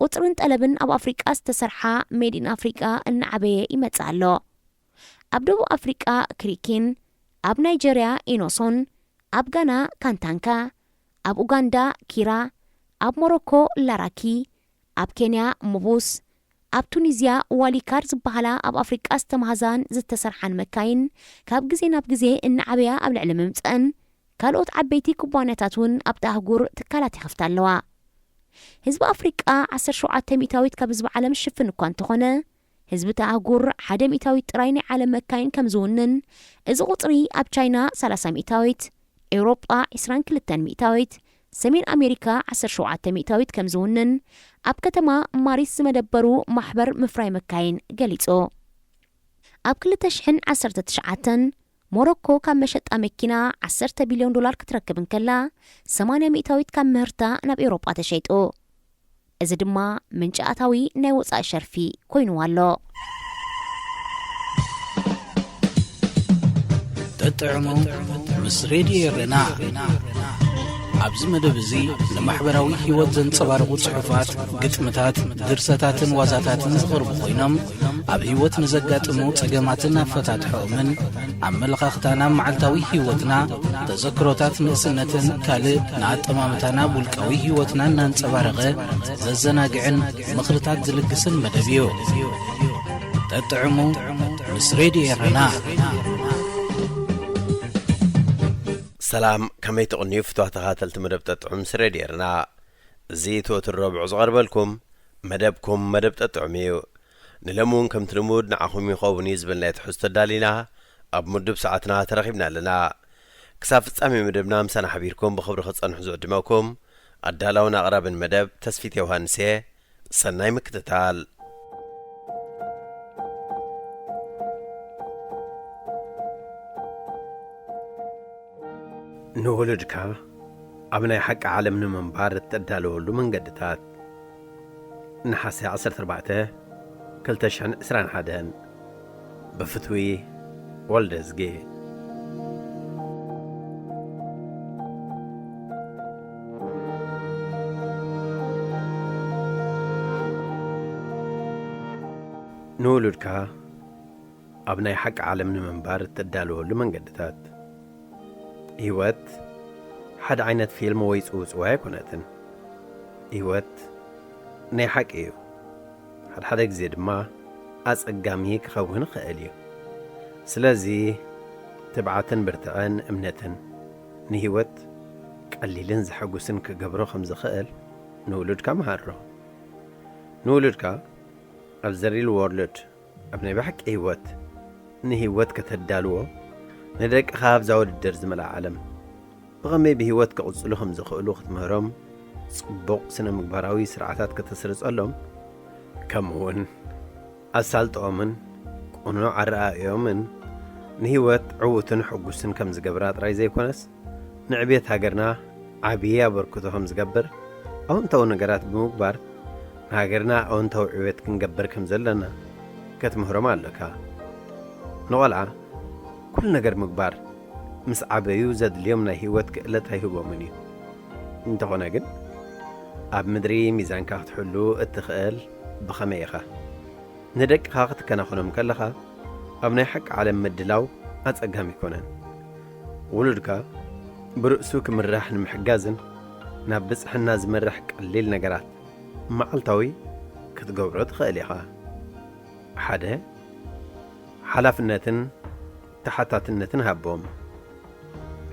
ቁጽርን ጠለብን ኣብ ኣፍሪቃ ዝተሰርሓ ሜድ ኢን ኣፍሪቃ እናዓበየ ይመጽእ ኣሎ። ኣብ ደቡብ ኣፍሪቃ ክሪኪን፣ ኣብ ናይጀርያ ኢኖሶን፣ ኣብ ጋና ካንታንካ፣ ኣብ ኡጋንዳ ኪራ፣ ኣብ ሞሮኮ ላራኪ፣ ኣብ ኬንያ ሙቡስ፣ ኣብ ቱኒዝያ ዋሊካር ዝበሃላ ኣብ ኣፍሪቃ ዝተማህዛን ዝተሰርሓን መካይን ካብ ግዜ ናብ ግዜ እናዓበያ ኣብ ልዕሊ ምምፀአን ካልኦት ዓበይቲ ኩባንያታት እውን ኣብታ ኣህጉር ትካላት ይኸፍታ ኣለዋ። ህዝቢ ኣፍሪቃ ዓሰርተ ሸውዓተ ሚእታዊት ካብ ህዝቢ ዓለም ዝሽፍን እኳ እንተኾነ ህዝቢ እታ ኣህጉር ሓደ ሚእታዊት ጥራይ ናይ ዓለም መካይን ከም ዝውንን፣ እዚ ቁጽሪ ኣብ ቻይና ሰላሳ ሚእታዊት፣ ኤውሮጳ ዕስራን ክልተን ሚእታዊት፣ ሰሜን ኣሜሪካ ዓሰርተ ሸውዓተ ሚእታዊት ከም ዝውንን ኣብ ከተማ ማሪስ ዝመደበሩ ማሕበር ምፍራይ መካይን ገሊጹ። ኣብ ክልተ ሽሕን ዓሰርተ ትሽዓተን ሞሮኮ ካብ መሸጣ መኪና ዓሰርተ ቢልዮን ዶላር ክትረክብ እንከላ፣ ሰማንያ ሚእታዊት ካብ ምህርታ ናብ ኤውሮጳ ተሸይጡ። እዚ ድማ ምንጪ ኣታዊ ናይ ወጻኢ ሸርፊ ኮይንዋ ኣሎ። ጥዑሙ ምስ ሬድዮ ኤረና። ኣብዚ መደብ እዚ ንማሕበራዊ ህይወት ዘንጸባርቑ ጽሑፋት፣ ግጥምታት፣ ድርሰታትን ዋዛታትን ዝቐርቡ ኮይኖም፣ ኣብ ህይወት ንዘጋጥሙ ጸገማትን ኣፈታትሖኦምን፣ ኣመለኻኽታና ኣብ መዓልታዊ ህይወትና፣ ተዘክሮታት ንእስነትን ካልእ ንኣጠማምታና ኣብ ውልቃዊ ህይወትና እናንጸባረቐ ዘዘናግዕን ምኽርታት ዝልግስን መደብ እዩ። ጠጥዕሙ ምስ ሬድዮ ኤረና። ሰላም፣ ከመይ ትቕንዩ ፍትዋ ተኻተልቲ መደብ ጠጥዑም ምስ ሬድዮ ኤረና? እዚ እቲ ወትሩ ረቡዕ ዝቐርበልኩም መደብኩም መደብ ጠጥዑም እዩ። ንለሚ እውን ከምቲ ልሙድ ንዓኹም ይኸውን እዩ ዝበልናዮ ትሕዝቶ ኣዳሊና ኣብ ምዱብ ሰዓትና ተረኺብና ኣለና። ክሳብ ፍጻሜ መደብና ምሳና ሓቢርኩም ብኽብሪ ክጸንሑ ዝዕድመኩም ኣዳላውን ኣቕራብን መደብ ተስፊት ዮሃንስ እየ። ሰናይ ምክትታል። ንውሉድካ ኣብ ናይ ሓቂ ዓለም ንምንባር እተዳለወሉ መንገድታት። ነሓሰ ዓሰርተ ኣርባዕተ፣ ክልተ ሽሕን ዕስራን ሓደን። ብፍትዊ ወልደዝጌ። ንውሉድካ ኣብ ናይ ሓቂ ዓለም ንምንባር እተዳለወሉ መንገድታት። ህይወት ሓደ ዓይነት ፊልም ወይ ጽውጽዋይ ኣይኮነትን። ህይወት ናይ ሓቂ እዩ። ሓድሓደ ግዜ ድማ ኣጸጋሚ ክኸውን ይኽእል እዩ። ስለዚ ትብዓትን ብርትዐን እምነትን ንህይወት ቀሊልን ዘሐጉስን ክገብሮ ከም ዝኽእል ንውሉድካ መሃሮ። ንውሉድካ ኣብ ዘ ሪል ዎርልድ ኣብ ናይ ብሓቂ ህይወት ንህይወት ከተዳልዎ ንደቅኻ ኣብዛ ውድድር ዝመልኣ ዓለም ብኸመይ ብህይወት ክቕጽሉ ከም ዝኽእሉ ክትምህሮም፣ ጽቡቕ ስነ ምግባራዊ ስርዓታት ከተስርጸሎም፣ ከምኡውን ኣሳልጦኦምን ቅኑዕ ኣረኣእዮምን ንህይወት ዕዉትን ሕጉስን ከም ዝገብራ ጥራይ ዘይኮነስ፣ ንዕቤት ሃገርና ዓብዪ ኣበርክቶ ከም ዝገብር ኣወንታዊ ነገራት ብምግባር፣ ንሃገርና ኣወንታዊ ዕቤት ክንገብር ከም ዘለና ከትምህሮም ኣለካ። ንቖልዓ ኩሉ ነገር ምግባር ምስ ዓበዩ ዘድልዮም ናይ ህይወት ክእለት ኣይህቦምን እዩ። እንተኾነ ግን፣ ኣብ ምድሪ ሚዛንካ ክትሕሉ እትኽእል ብኸመይ ኢኻ? ንደቅኻ ክትከናኸኖም ከለኻ፣ ኣብ ናይ ሓቂ ዓለም ምድላው ኣጸጋሚ ኣይኮነን። ውሉድካ ብርእሱ ክምራሕ ንምሕጋዝን ናብ ብጽሕና ዝመርሕ ቀሊል ነገራት መዓልታዊ ክትገብሮ ትኽእል ኢኻ። ሓደ፣ ሓላፍነትን ተሓታትነትን ሃቦም።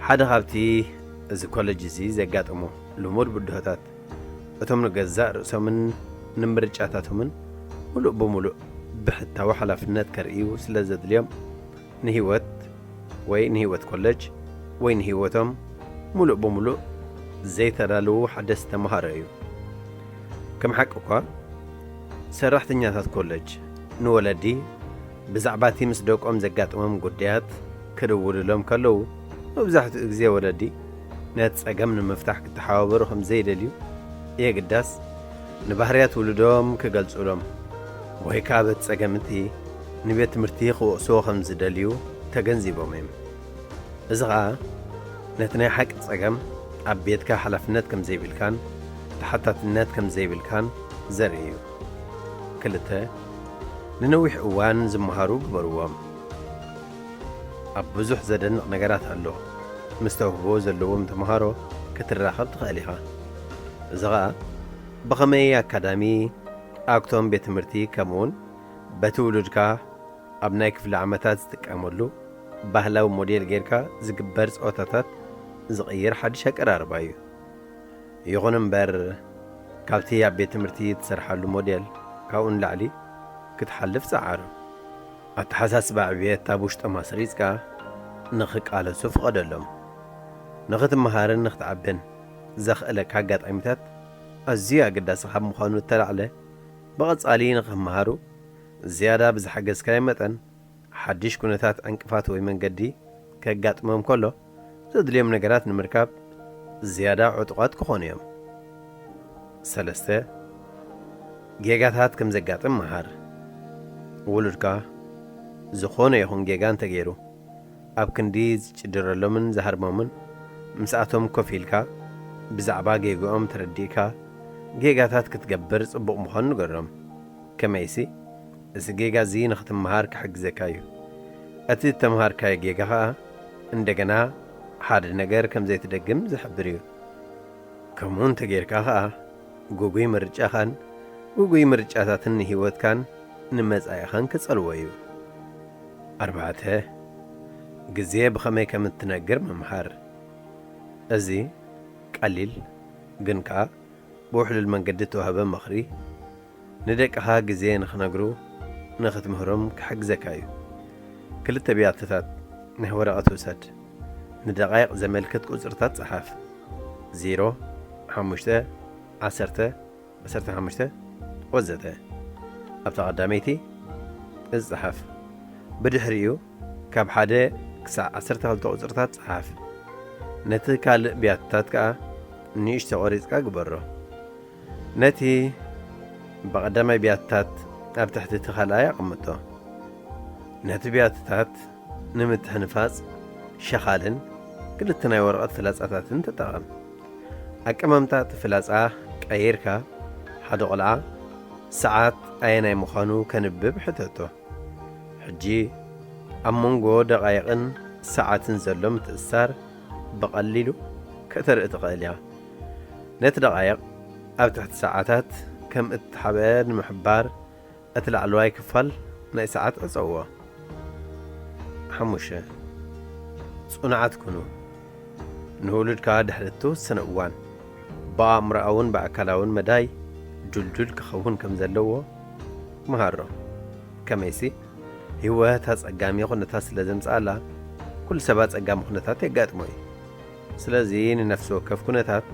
ሓደ ካብቲ እዚ ኮለጅ እዚ ዘጋጠሞ ልሙድ ብድሆታት፣ እቶም ንገዛእ ርእሶምን ንምርጫታቶምን ምሉእ ብምሉእ ብሕታዊ ሓላፍነት ከርእዩ ስለ ዘድልዮም፣ ንህይወት ወይ ንህይወት ኮለጅ ወይ ንህይወቶም ምሉእ ብምሉእ ዘይተዳለዉ ሓደስቲ ተመሃሮ እዩ። ከም ሓቂ እኳ፣ ሰራሕተኛታት ኮለጅ ንወለዲ ብዛዕባ እቲ ምስ ደቆም ዘጋጥሞም ጉዳያት ክድውሉሎም ከለዉ፣ መብዛሕትኡ ግዜ ወለዲ ነቲ ጸገም ንምፍታሕ ክተሓባበሩ ከም ዘይደልዩ የግዳስ፣ ንባህርያት ውሉዶም ክገልጹሎም ወይ ከኣ በቲ ጸገም እቲ ንቤት ትምህርቲ ክወቕስዎ ከም ዝደልዩ ተገንዚቦም እዮም። እዚ ኸኣ ነቲ ናይ ሓቂ ጸገም ኣብ ቤትካ ሓላፍነት ከም ዘይብልካን ተሓታትነት ከም ዘይብልካን ዘርኢ እዩ። ክልተ፣ ንነዊሕ እዋን ዝመሃሩ ግበርዎም። ኣብ ብዙሕ ዘደንቕ ነገራት ኣሎ። ምስ ተውህቦ ዘለዎም ተመሃሮ ክትራኸብ ትኽእል ኢኻ። እዚ ኸኣ ብኸመይ ኣካዳሚ፣ ኣክቶም ቤት ትምህርቲ፣ ከምኡውን በቲ ውሉድካ ኣብ ናይ ክፍሊ ዓመታት ዝጥቀመሉ ባህላዊ ሞዴል ጌርካ ዝግበር ጸወታታት ዝቕይር ሓድሽ ኣቀራርባ እዩ። ይኹን እምበር፣ ካብቲ ኣብ ቤት ትምህርቲ ትሰርሓሉ ሞዴል ካብኡ ንላዕሊ ክትሓልፍ ጸዓሩ። ኣተሓሳስባ ዕብየት ኣብ ውሽጦም ኣስሪጽካ ንኽቃለሱ ፍቐደሎም። ንኽትመሃርን ንኽትዓብን ዘኽእለካ ኣጋጣሚታት ኣዝዩ ኣገዳሲ ካብ ምዃኑ እተላዕለ፣ ብቐጻሊ ንኽመሃሩ ዝያዳ ብዝሓገዝካዮ መጠን፣ ሓድሽ ኩነታት ዕንቅፋት ወይ መንገዲ ከጋጥሞም ከሎ፣ ዘድልዮም ነገራት ንምርካብ ዝያዳ ዕጡቓት ክኾኑ እዮም። ሰለስተ፣ ጌጋታት ከም ዘጋጥም መሃር። ውሉድካ ዝኾነ ይኹን ጌጋ እንተገይሩ፣ ኣብ ክንዲ ዝጭድረሎምን ዝሃርሞምን፣ ምስኣቶም ኮፍ ኢልካ ብዛዕባ ጌግኦም ተረዲእካ፣ ጌጋታት ክትገብር ጽቡቕ ምዃኑ ንገሮም። ከመይሲ፣ እዚ ጌጋ እዚ ንኽትመሃር ክሕግዘካ እዩ። እቲ እተምሃርካዮ ጌጋ ኸኣ እንደገና ሓደ ነገር ከም ዘይትደግም ዝሕብር እዩ። ከምኡ እንተ ጌርካ ኸኣ፣ ግጉይ ምርጫኻን ግጉይ ምርጫታትን ንህይወትካን ንመጻኢኻን ክጸልዎ እዩ። ኣርባዕተ፣ ግዜ ብኸመይ ከም እትነግር ምምሃር። እዚ ቀሊል ግን ከኣ ብውሕሉል መንገዲ እተዋህበ ምኽሪ፣ ንደቅኻ ግዜ ንኽነግሩ ንኽትምህሮም ክሕግዘካ እዩ። ክልተ ብያትታት ናይ ወረቐት ውሰድ። ንደቓይቕ ዘመልክት ቁጽርታት ጸሓፍ። ዜሮ፣ ሓሙሽተ፣ ዓሰርተ፣ ዓሰርተ ሓሙሽተ ወዘተ። ኣብታ ቀዳመይቲ እዚ ጸሓፍ። ብድሕሪኡ ካብ ሓደ ክሳዕ ዓሰርተ ክልተ ቁጽርታት ጸሓፍ። ነቲ ካልእ ብያትታት ከኣ ንእሽቶ ቆሪጽካ ግበሮ። ነቲ ብቐዳማይ ብያትታት ኣብ ትሕቲ እቲ ካልኣይ ኣቐምጦ። ነቲ ብያትታት ንምትሕንፋጽ ሸኻልን ክልተ ናይ ወረቐት ፍላጻታትን ተጠቐም። ኣቀማምጣ እቲ ፍላጻ ቀይርካ፣ ሓደ ቖልዓ ሰዓት ኣየናይ ምዃኑ ከንብብ ሕተቶ። ሕጂ ኣብ መንጎ ደቓይቕን ሰዓትን ዘሎ ምትእስሳር ብቐሊሉ ከተርኢ ትኽእል እያ። ነቲ ደቓይቕ ኣብ ትሕቲ ሰዓታት ከም እተሓብአ ንምሕባር፣ እቲ ላዕለዋይ ክፋል ናይ ሰዓት ዕጸዎ። ሓሙሽተ፣ ጽኑዓት ኩኑ። ንውሉድካ ድሕሪ እተወሰነ እዋን ብኣእምሮኣውን ብኣካላውን መዳይ ድልዱል ክኸውን ከም ዘለዎ ምሃሮ። ከመይሲ፣ ህይወት ኣጸጋሚ ኩነታት ስለ ዘምጽኣላ፣ ኩሉ ሰብ ኣጸጋሚ ኩነታት የጋጥሞ እዩ። ስለዚ ንነፍሲ ወከፍ ኩነታት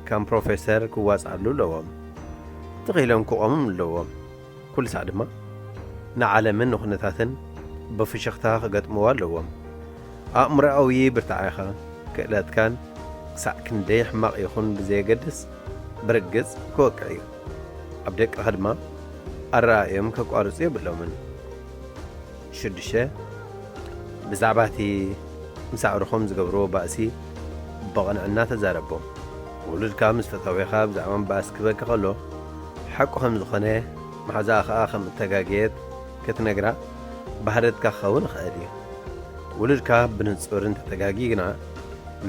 ከም ፕሮፌሰር ክዋጽኣሉ ኣለዎም። ትኺሎም ክቖምም ኣለዎም። ኩሉ ሳዕ ድማ ንዓለምን ንኹነታትን ብፍሽኽታ ክገጥምዋ ኣለዎም። ኣእምሮኣዊ ብርታዐኻ፣ ክእለትካን ክሳዕ ክንደይ ሕማቕ ይኹን ብዘየገድስ፣ ብርግጽ ክወቅዕ እዩ። ኣብ ደቅኻ ድማ ኣረኣእዮም ከቋርጹ የብሎምን። ሽዱሽተ፣ ብዛዕባ እቲ ምስ ኣዕሩኾም ዝገብርዎ ባእሲ ብቕንዕና ተዛረቦም። ውሉድካ ምስ ፈታዊኻ ብዛዕባ ምባኣስ ክበኪ ከሎ፣ ሓቁ ከም ዝኾነ፣ መሓዛኣ ኸኣ ከም እተጋገየት ክትነግራ ባህርትካ ክኸውን ይኽእል እዩ። ውሉድካ ብንጹር እንተተጋጊ ግና፣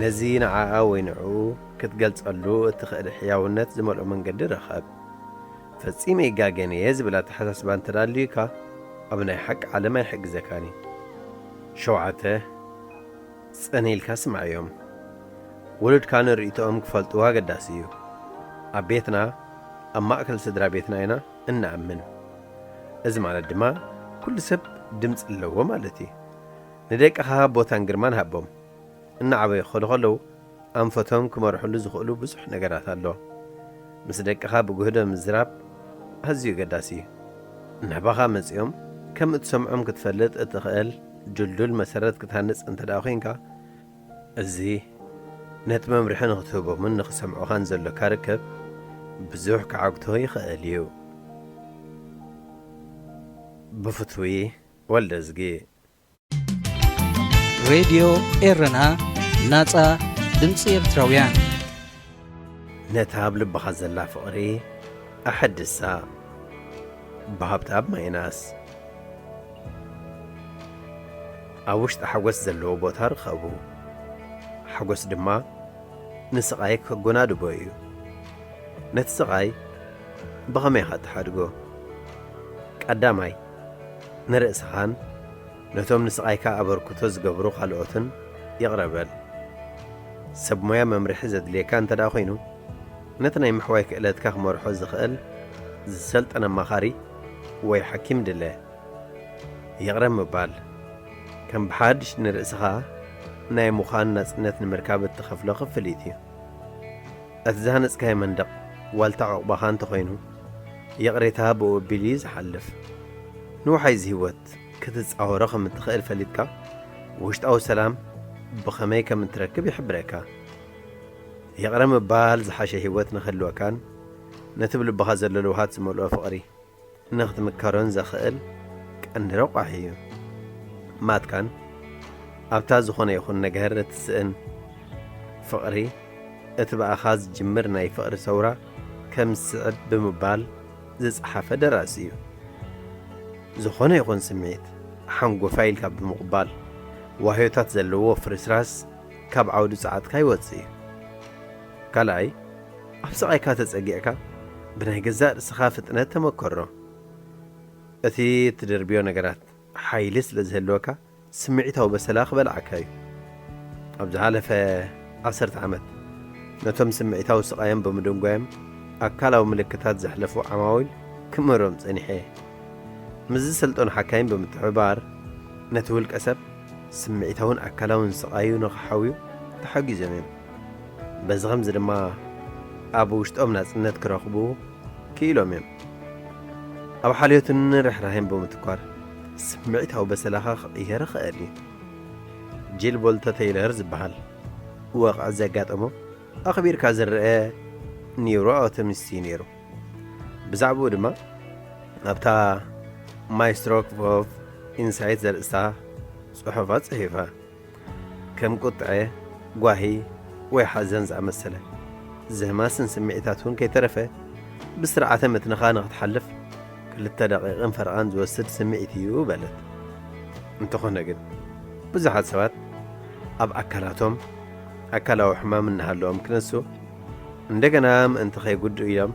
ነዚ ንዓኣ ወይ ንዕኡ ክትገልጸሉ እትኽእል ሕያውነት ዝመልኦ መንገዲ ርኸብ። ፈጺመ ይጋገን እየ ዝብል ኣተሓሳስባ እንተ ኣልዩካ፣ ኣብ ናይ ሓቂ ዓለም ኣይሕግዘካን እዩ። ሸውዓተ፣ ጽን ኢልካ ስምዓዮም። ወለድካ ንርእይቶኦም ክፈልጥዎ ኣገዳሲ እዩ። ኣብ ቤትና፣ ኣብ ማእከል ስድራ ቤትና ኢና እንኣምን። እዚ ማለት ድማ፣ ኩሉ ሰብ ድምጺ ኣለዎ ማለት እዩ። ንደቅኻ ቦታን ግርማን ሃቦም። እናዓበዩ ክኸዱ ከለዉ፣ ኣንፈቶም ክመርሕሉ ዝኽእሉ ብዙሕ ነገራት ኣሎ። ምስ ደቅኻ ብጉህዶ ምዝራብ ኣዝዩ ኣገዳሲ እዩ። ናባኻ መጺኦም ከም እትሰምዖም ክትፈልጥ እትኽእል ድልዱል መሰረት ክትሃንጽ እንተ ደኣ ዄንካ፣ እዚ ነቲ መምርሒ ንኽትህቦምን ንኽሰምዑኻን ዘሎካ ርክብ ብዙሕ ከዓግቶ ይኽእል እዩ። ብፍትዊ ወልደዝጊ። ሬድዮ ኤረና፣ ናጻ ድምጺ ኤርትራውያን። ነታ ኣብ ልብኻ ዘላ ፍቕሪ ኣሐድሳ። ብሃብተኣብ ማይናስ። ኣብ ውሽጢ ሓጎስ ዘለዎ ቦታ ርኸቡ። ሓጎስ ድማ ንስቓይ ከጎናድቦ እዩ። ነቲ ስቓይ ብኸመይ ኢኻ እትሓድጎ? ቀዳማይ፣ ንርእስኻን ነቶም ንስቓይካ ኣበርክቶ ዝገብሩ ካልኦትን ይቕረ በል። ሰብ ሞያ መምርሒ ዘድልየካ እንተ ደኣ ኾይኑ፣ ነቲ ናይ ምሕዋይ ክእለትካ ክመርሖ ዝኽእል ዝሰልጠነ ኣማኻሪ ወይ ሓኪም ድለ። ይቕረ ምባል፣ ከም ብሓድሽ ንርእስኻ ናይ ምዃን ናጽነት ንምርካብ እትኸፍሎ ክፍሊት እዩ። እቲ ዝሃነጽካዮ መንደቕ ዋልታ ዑቕባኻ እንተኾይኑ፣ ይቕሬታ ብኡ ኣቢሉ እዩ ዝሓልፍ። ንውሓይዚ ህይወት ክትጻወሮ ከም እትኽእል ፈሊጥካ፣ ውሽጣዊ ሰላም ብኸመይ ከም እትረክብ ይሕብረካ። ይቕረ ምባል ዝሓሸ ህይወት ንኽህልወካን ነቲ ብልብኻ ዘሎ ልውሃት ዝመልኦ ፍቕሪ ንኽትምከሮን ዘኽእል ቀንዲ ረቋሒ እዩ። ማትካን ኣብታ ዝኾነ ይኹን ነገር እትስእን ፍቕሪ፣ እቲ ብኣኻ ዝጅምር ናይ ፍቕሪ ሰውራ ከም ዝስዕብ ብምባል ዝጸሓፈ ደራሲ እዩ። ዝኾነ ይኹን ስምዒት ሓንጎፋይ ኢልካ ብምቕባል፣ ዋህዮታት ዘለዎ ፍርስራስ ካብ ዓውዲ ጸዓትካ ይወጽእ እዩ። ካልኣይ፣ ኣብ ስቓይካ ተጸጊዕካ ብናይ ገዛእ ርእስኻ ፍጥነት ተመከሮ። እቲ እትድርብዮ ነገራት ሓይሊ ስለ ዝህልወካ፣ ስምዒታዊ በሰላ ክበልዓካ እዩ። ኣብ ዝሓለፈ ዓሰርተ ዓመት፣ ነቶም ስምዒታዊ ስቓዮም ብምድንጓዮም ኣካላዊ ምልክታት ዘሕለፉ ዓማዊል ክምህሮም ጸኒሐ እየ። ምስ ዝሰልጠኑ ሓካይም ብምትሕብባር፣ ነቲ ውልቀ ሰብ ስምዒታውን ኣካላውን ስቓዩ ንኽሓውዩ ተሓጊዞም እዮም። በዚ ኸምዚ ድማ ኣብ ውሽጦም ናጽነት ክረኽቡ ክኢሎም እዮም። ኣብ ሓልዮትን ርሕራሄን ብምትኳር፣ ስምዒታዊ በሰላኻ ክቕየር ይኽእል እዩ። ጂል ቦልተ ተይለር ዝበሃል ወቕዒ ዘጋጠሞ ኣኽቢርካ ዝረአ ኒውሮ ኦፕቲሚስት እዩ ነይሩ። ብዛዕባኡ ድማ ኣብታ My Stroke of Insight ዘርእስታ ጽሑፋ ጽሒፋ። ከም ቁጥዐ፣ ጓሂ ወይ ሓዘን ዝኣመሰለ ዘህማስን ስምዒታት እውን ከይተረፈ ብስርዓተ ምትንኻ ንኽትሓልፍ ክልተ ደቂቕን ፈረቓን ዝወስድ ስምዒት እዩ በለት። እንተኾነ ግን፣ ብዙሓት ሰባት ኣብ ኣካላቶም ኣካላዊ ሕማም እናሃለዎም ክነሱ፣ እንደገና ምእንቲ ከይጉድኡ ኢሎም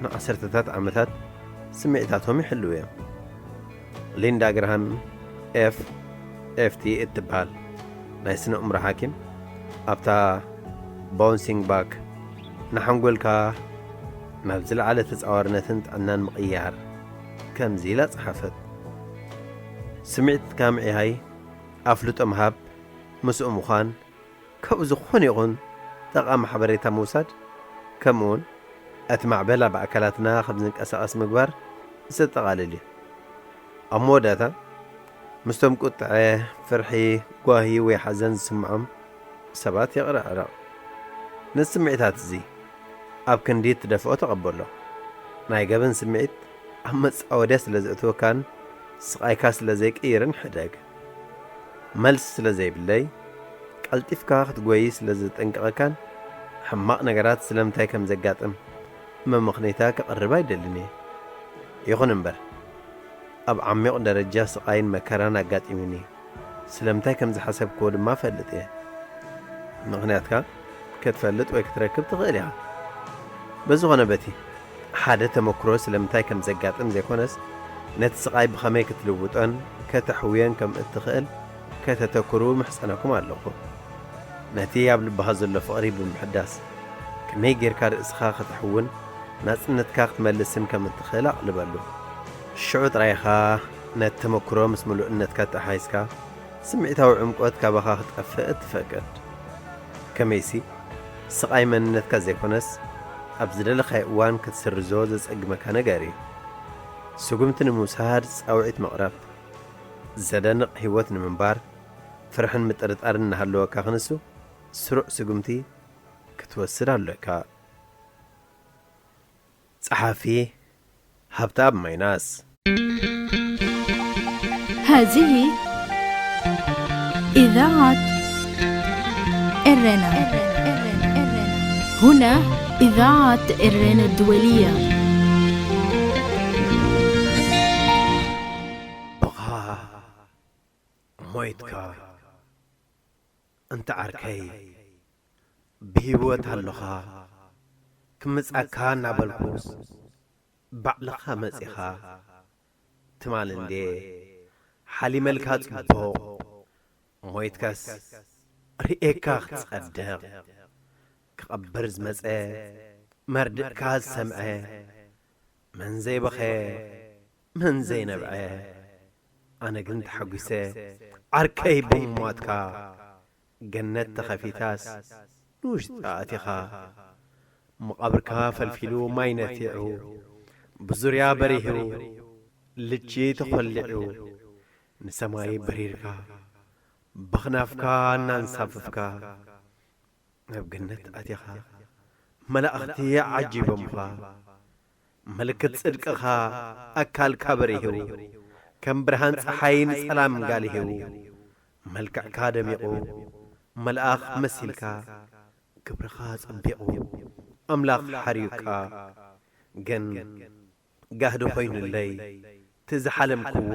ንዓሰርተታት ዓመታት ስምዒታቶም ይሕልዉ እዮም። ሊንዳ ግራሃም ኤፍ ኤፍቲ እትበሃል ናይ ስነ ኣእምሮ ሓኪም፣ ኣብታ ባውንሲንግ ባክ ንሓንጎልካ ናብ ዝለዓለ ተጻዋርነትን ጥዕናን ምቕያር ከምዚ ኢላ ጸሓፈት። ስምዒትካ ምዕያይ፣ ኣፍልጦ ምሃብ፣ ምስኡ ምዃን፣ ካብኡ ዝኾነ ይኹን ጠቓሚ ሓበሬታ ምውሳድ፣ ከምኡውን እቲ ማዕበል ኣብ ኣካላትና ከም ዝንቀሳቐስ ምግባር ዘጠቓልል እዩ። ኣብ መወዳእታ፣ ምስቶም ቁጥዐ፣ ፍርሒ፣ ጓሂ ወይ ሓዘን ዝስምዖም ሰባት ይቕረ ዕረቕ። ነዚ ስምዒታት እዚ ኣብ ክንዲ እትደፍኦ ተቐበሎ። ናይ ገበን ስምዒት ኣብ መጻወድያ ስለ ዘእትወካን ስቓይካ ስለ ዘይቅይርን ሕደግ። መልሲ ስለ ዘይብለይ፣ ቀልጢፍካ ክትጎይ ስለ ዘጠንቅቐካን ሕማቕ ነገራት ስለምንታይ ከም ዘጋጥም መመኽነይታ ከቕርብ ኣይደልን እየ። ይኹን እምበር፣ ኣብ ዓሚቕ ደረጃ ስቓይን መከራን ኣጋጢሙኒ፣ ስለምንታይ ከም ዝሓሰብክዎ ድማ እፈልጥ እየ። ምኽንያትካ ክትፈልጥ ወይ ክትረክብ ትኽእል ኢኻ። በዝኾነ በቲ ሓደ ተመክሮ ስለምንታይ ከም ዘጋጥም ዘይኮነስ፣ ነቲ ስቓይ ብኸመይ ክትልውጦን ከተሕውዮን ከም እትኽእል ከተተኩሩ ምሕጸነኩም ኣለኹ። ነቲ ኣብ ልብኻ ዘሎ ፍቕሪ ብምሕዳስ፣ ከመይ ጌርካ ርእስኻ ከተሕውን ናጽነትካ ክትመልስን ከም እትኽእል ኣቕልበሉ። ሽዑ ጥራይ ኢኻ ነቲ ተመክሮ ምስ ምሉእነትካ ተሓሒዝካ፣ ስምዒታዊ ዕምቆት ካባኻ ክጠፍእ እትፈቅድ። ከመይሲ፣ ስቓይ መንነትካ ዘይኮነስ፣ ኣብ ዝደለኻዮ እዋን ክትስርዞ ዘጸግመካ ነገር እዩ። ስጉምቲ ንምውሳድ ጻውዒት ምቕራብ። ዘደንቕ ህይወት ንምንባር፣ ፍርሕን ምጥርጣርን እናሃለወካ ክንሱ፣ ስሩዕ ስጉምቲ ክትወስድ ኣለካ። ጸሓፊ፣ ሃብተኣብ ማይናስ። هذه إذاعة إرنا. هنا إذاعة إرنا الدولية. ብኻ ሞይትካ፣ እንተ ዓርከይ፣ ብህይወት ኣሎኻ፣ ክምጻካ እናበልኩስ፣ ባዕልኻ መጺኻ። ትማል እንዴ ሓሊመልካ ጽቡቕ፣ ሞይትካስ ርእየካ ክትጸድቕ። ክቐብር ዝመጸ፣ መርድእካ ዝሰምዐ፣ መን ዘይበኸ፣ መን ዘይነብዐ። ኣነ ግን ተሓጒሰ፣ ዓርከይ ብምሟትካ። ገነት ተኸፊታስ ንውሽጢ ኣቲኻ። መቓብርካ ፈልፊሉ ማይ ነቲዑ፣ ብዙርያ በሪሁ፣ ልቺ ተኾሊዑ፣ ንሰማይ በሪርካ፣ በኽናፍካ እናንሳፈፍካ፣ ናብ ገነት ኣቲኻ። መላእኽቲ ዓጂቦምኻ፣ ምልክት ጽድቅኻ ኣካልካ በሪሁ፣ ከም ብርሃን ጸሓይ ንጸላም ጋሊሁ። መልክዕካ ደሚቑ፣ መልኣኽ መሲልካ፣ ክብርኻ ጸቢቑ፣ ኣምላኽ ሓርዩካ። ግን ጋህዲ ኮይኑለይ፣ እቲ ዝሓለምክዎ፣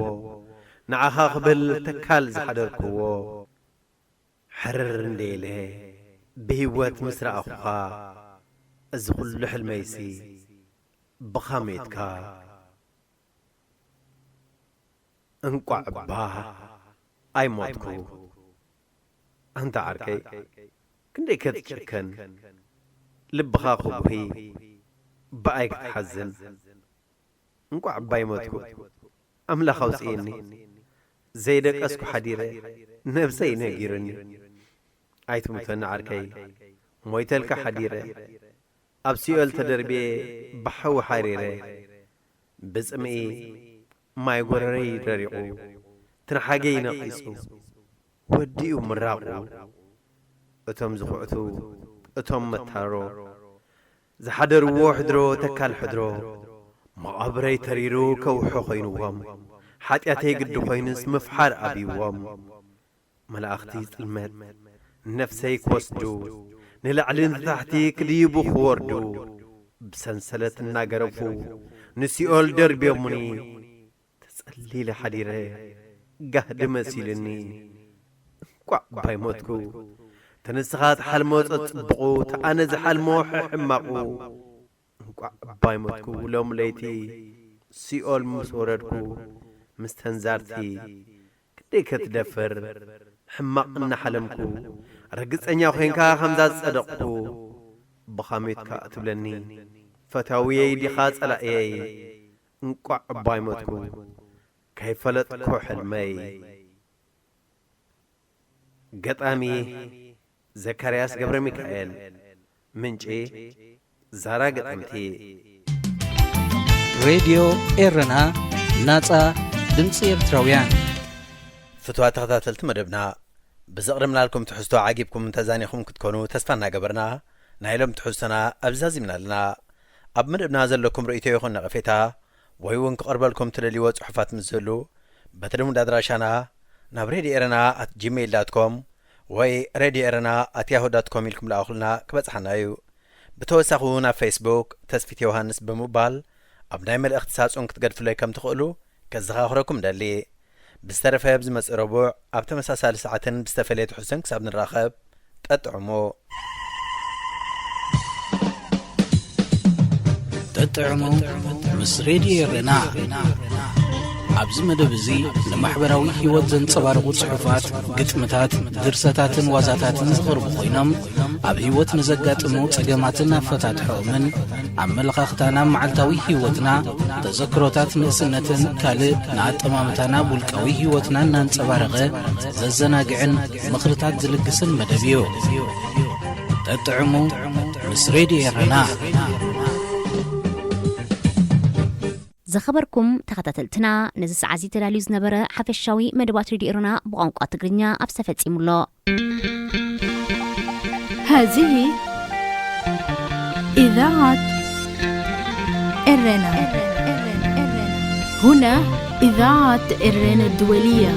ንዓኻ ክብል ተካል ዝሓደርክዎ። ሕርር እንደ ኢለ፣ ብህይወት ምስ ረኣኹኻ፣ እዚ ኹሉ ሕልመይሲ፣ ብኻ ሜትካ። እንቋዕ እባ ኣይሞትኩ። ኣንታ ዓርከይ፣ ክንደይ ከ ትጨከን፣ ልብኻ ክጉሂ፣ ብኣይ ክትሓዝን። እንቋዕ እባ ኣይሞትኩ፣ ኣምላኽ ኣውጽእኒ። ዘይደቀስኩ ሓዲረ፣ ነብሰይ ነጊሩኒ። ኣይትሙተኒ ዓርከይ፣ ሞይተልካ ሓዲረ፣ ኣብ ሲኦል ተደርብየ፣ ብሓዊ ሓሪረ። ብጽምኢ ማይ ጎረረይ ደሪቑ፣ ትንሓገይ ነቒጹ፣ ወዲኡ ምራቑ። እቶም ዝኹዕቱ፣ እቶም መታሮ፣ ዝሓደርዎ ሕድሮ፣ ተካል ሕድሮ፣ መቓብረይ ተሪሩ ከውሒ ኮይንዎም፣ ሓጢኣተይ ግዲ ኮይኑስ ምፍሓር ኣብይዎም። መላእኽቲ ጽልመት ነፍሰይ ክወስዱ፣ ንላዕሊ ንታሕቲ ክድይቡ ክወርዱ፣ ብሰንሰለት እናገረፉ ንሲኦል ደርብዮሙኒ። ተጸሊለ ሓዲረ፣ ጋህዲ መሲሉኒ። እንቋዕ ባይሞትኩ፣ ተንስኻ ትሓልሞ ጸጽብቑ፣ ተኣነ ዝሓልሞ ሕሕማቑ። እንቋዕ እባ ኣይሞትኩ፣ ሎም ለይቲ ሲኦል ምስ ወረድኩ፣ ምስ ተንዛርቲ ክንደይ ከትደፍር፣ ሕማቕ እናሓለምኩ፣ ርግጸኛ ኮይንካ ከምዛ ዝጸደቕኩ፣ ብኻ ሜትካ ትብለኒ፣ ፈታውየይ ዲኻ ጸላእየይ? እንቋዕ እባ ኣይሞትኩ፣ ከይፈለጥኩ ሕልመይ። ገጣሚ ዘካርያስ ገብረ ሚካኤል። ምንጪ ዛራ ገጠምቲ። ሬድዮ ኤረና፣ ናጻ ድምጺ ኤርትራውያን። ፍትዋት ተኸታተልቲ መደብና፣ ብዘቕደምናልኩም ትሕዝቶ ዓጊብኩም ተዛኒኹም ክትኮኑ ተስፋ እናገበርና፣ ናይ ሎም ትሕዝቶና ኣብዚ ዛዚምና ኣለና። ኣብ መደብና ዘለኩም ርእይቶ ይኹን ነቐፌታ፣ ወይ እውን ክቐርበልኩም ትደልይዎ ጽሑፋት ምስ ዝህሉ፣ በቲ ልሙድ ኣድራሻና ናብ ሬድዮ ኤረና ኣት ጂሜይል ዳት ኮም ወይ ሬድዮ ኤረና ኣት ያሁ ዳት ኮም ኢልኩም ልኣኹልና ክበጽሓና እዩ። ብተወሳኺ እውን ኣብ ፌስቡክ ተስፊት ዮሃንስ ብምባል ኣብ ናይ መልእኽቲ ሳጹን ክትገድፍለይ ከም ትኽእሉ ከዘኻኽረኩም እደሊ። ብዝተረፈ ኣብ ዝመጽእ ረቡዕ ኣብ ተመሳሳሊ ሰዓትን ብዝተፈለየ ትሕዝቶን ክሳብ ንራኸብ ጠጥዕሙ። ጠጥዕሙ ምስ ሬድዮ ኤረና። ኣብዚ መደብ እዚ ንማሕበራዊ ህይወት ዘንጸባርቑ ጽሑፋት፣ ግጥምታት፣ ድርሰታትን ዋዛታትን ዝቐርቡ ኮይኖም፣ ኣብ ህይወት ንዘጋጥሙ ጸገማትን ኣፈታትሖኦምን፣ ኣመለኻኽታና ኣብ መዓልታዊ ህይወትና፣ ተዘክሮታት ንእስነትን ካልእ ንኣጠማምታና ኣብ ውልቃዊ ህይወትና እናንጸባረቐ ዘዘናግዕን ምኽርታት ዝልግስን መደብ እዩ። ጠጥዕሙ ምስ ሬድዮ ኤረና። ዝኸበርኩም ተኸታተልትና፣ ነዚ ሰዓት እዚ ተዳልዩ ዝነበረ ሓፈሻዊ መደባት ሬድዮ ኤረና ብቋንቋ ትግርኛ ኣብዚ ተፈጺሙ ኣሎ። هذه إذاعة إرنا. هنا إذاعة إرنا الدولية.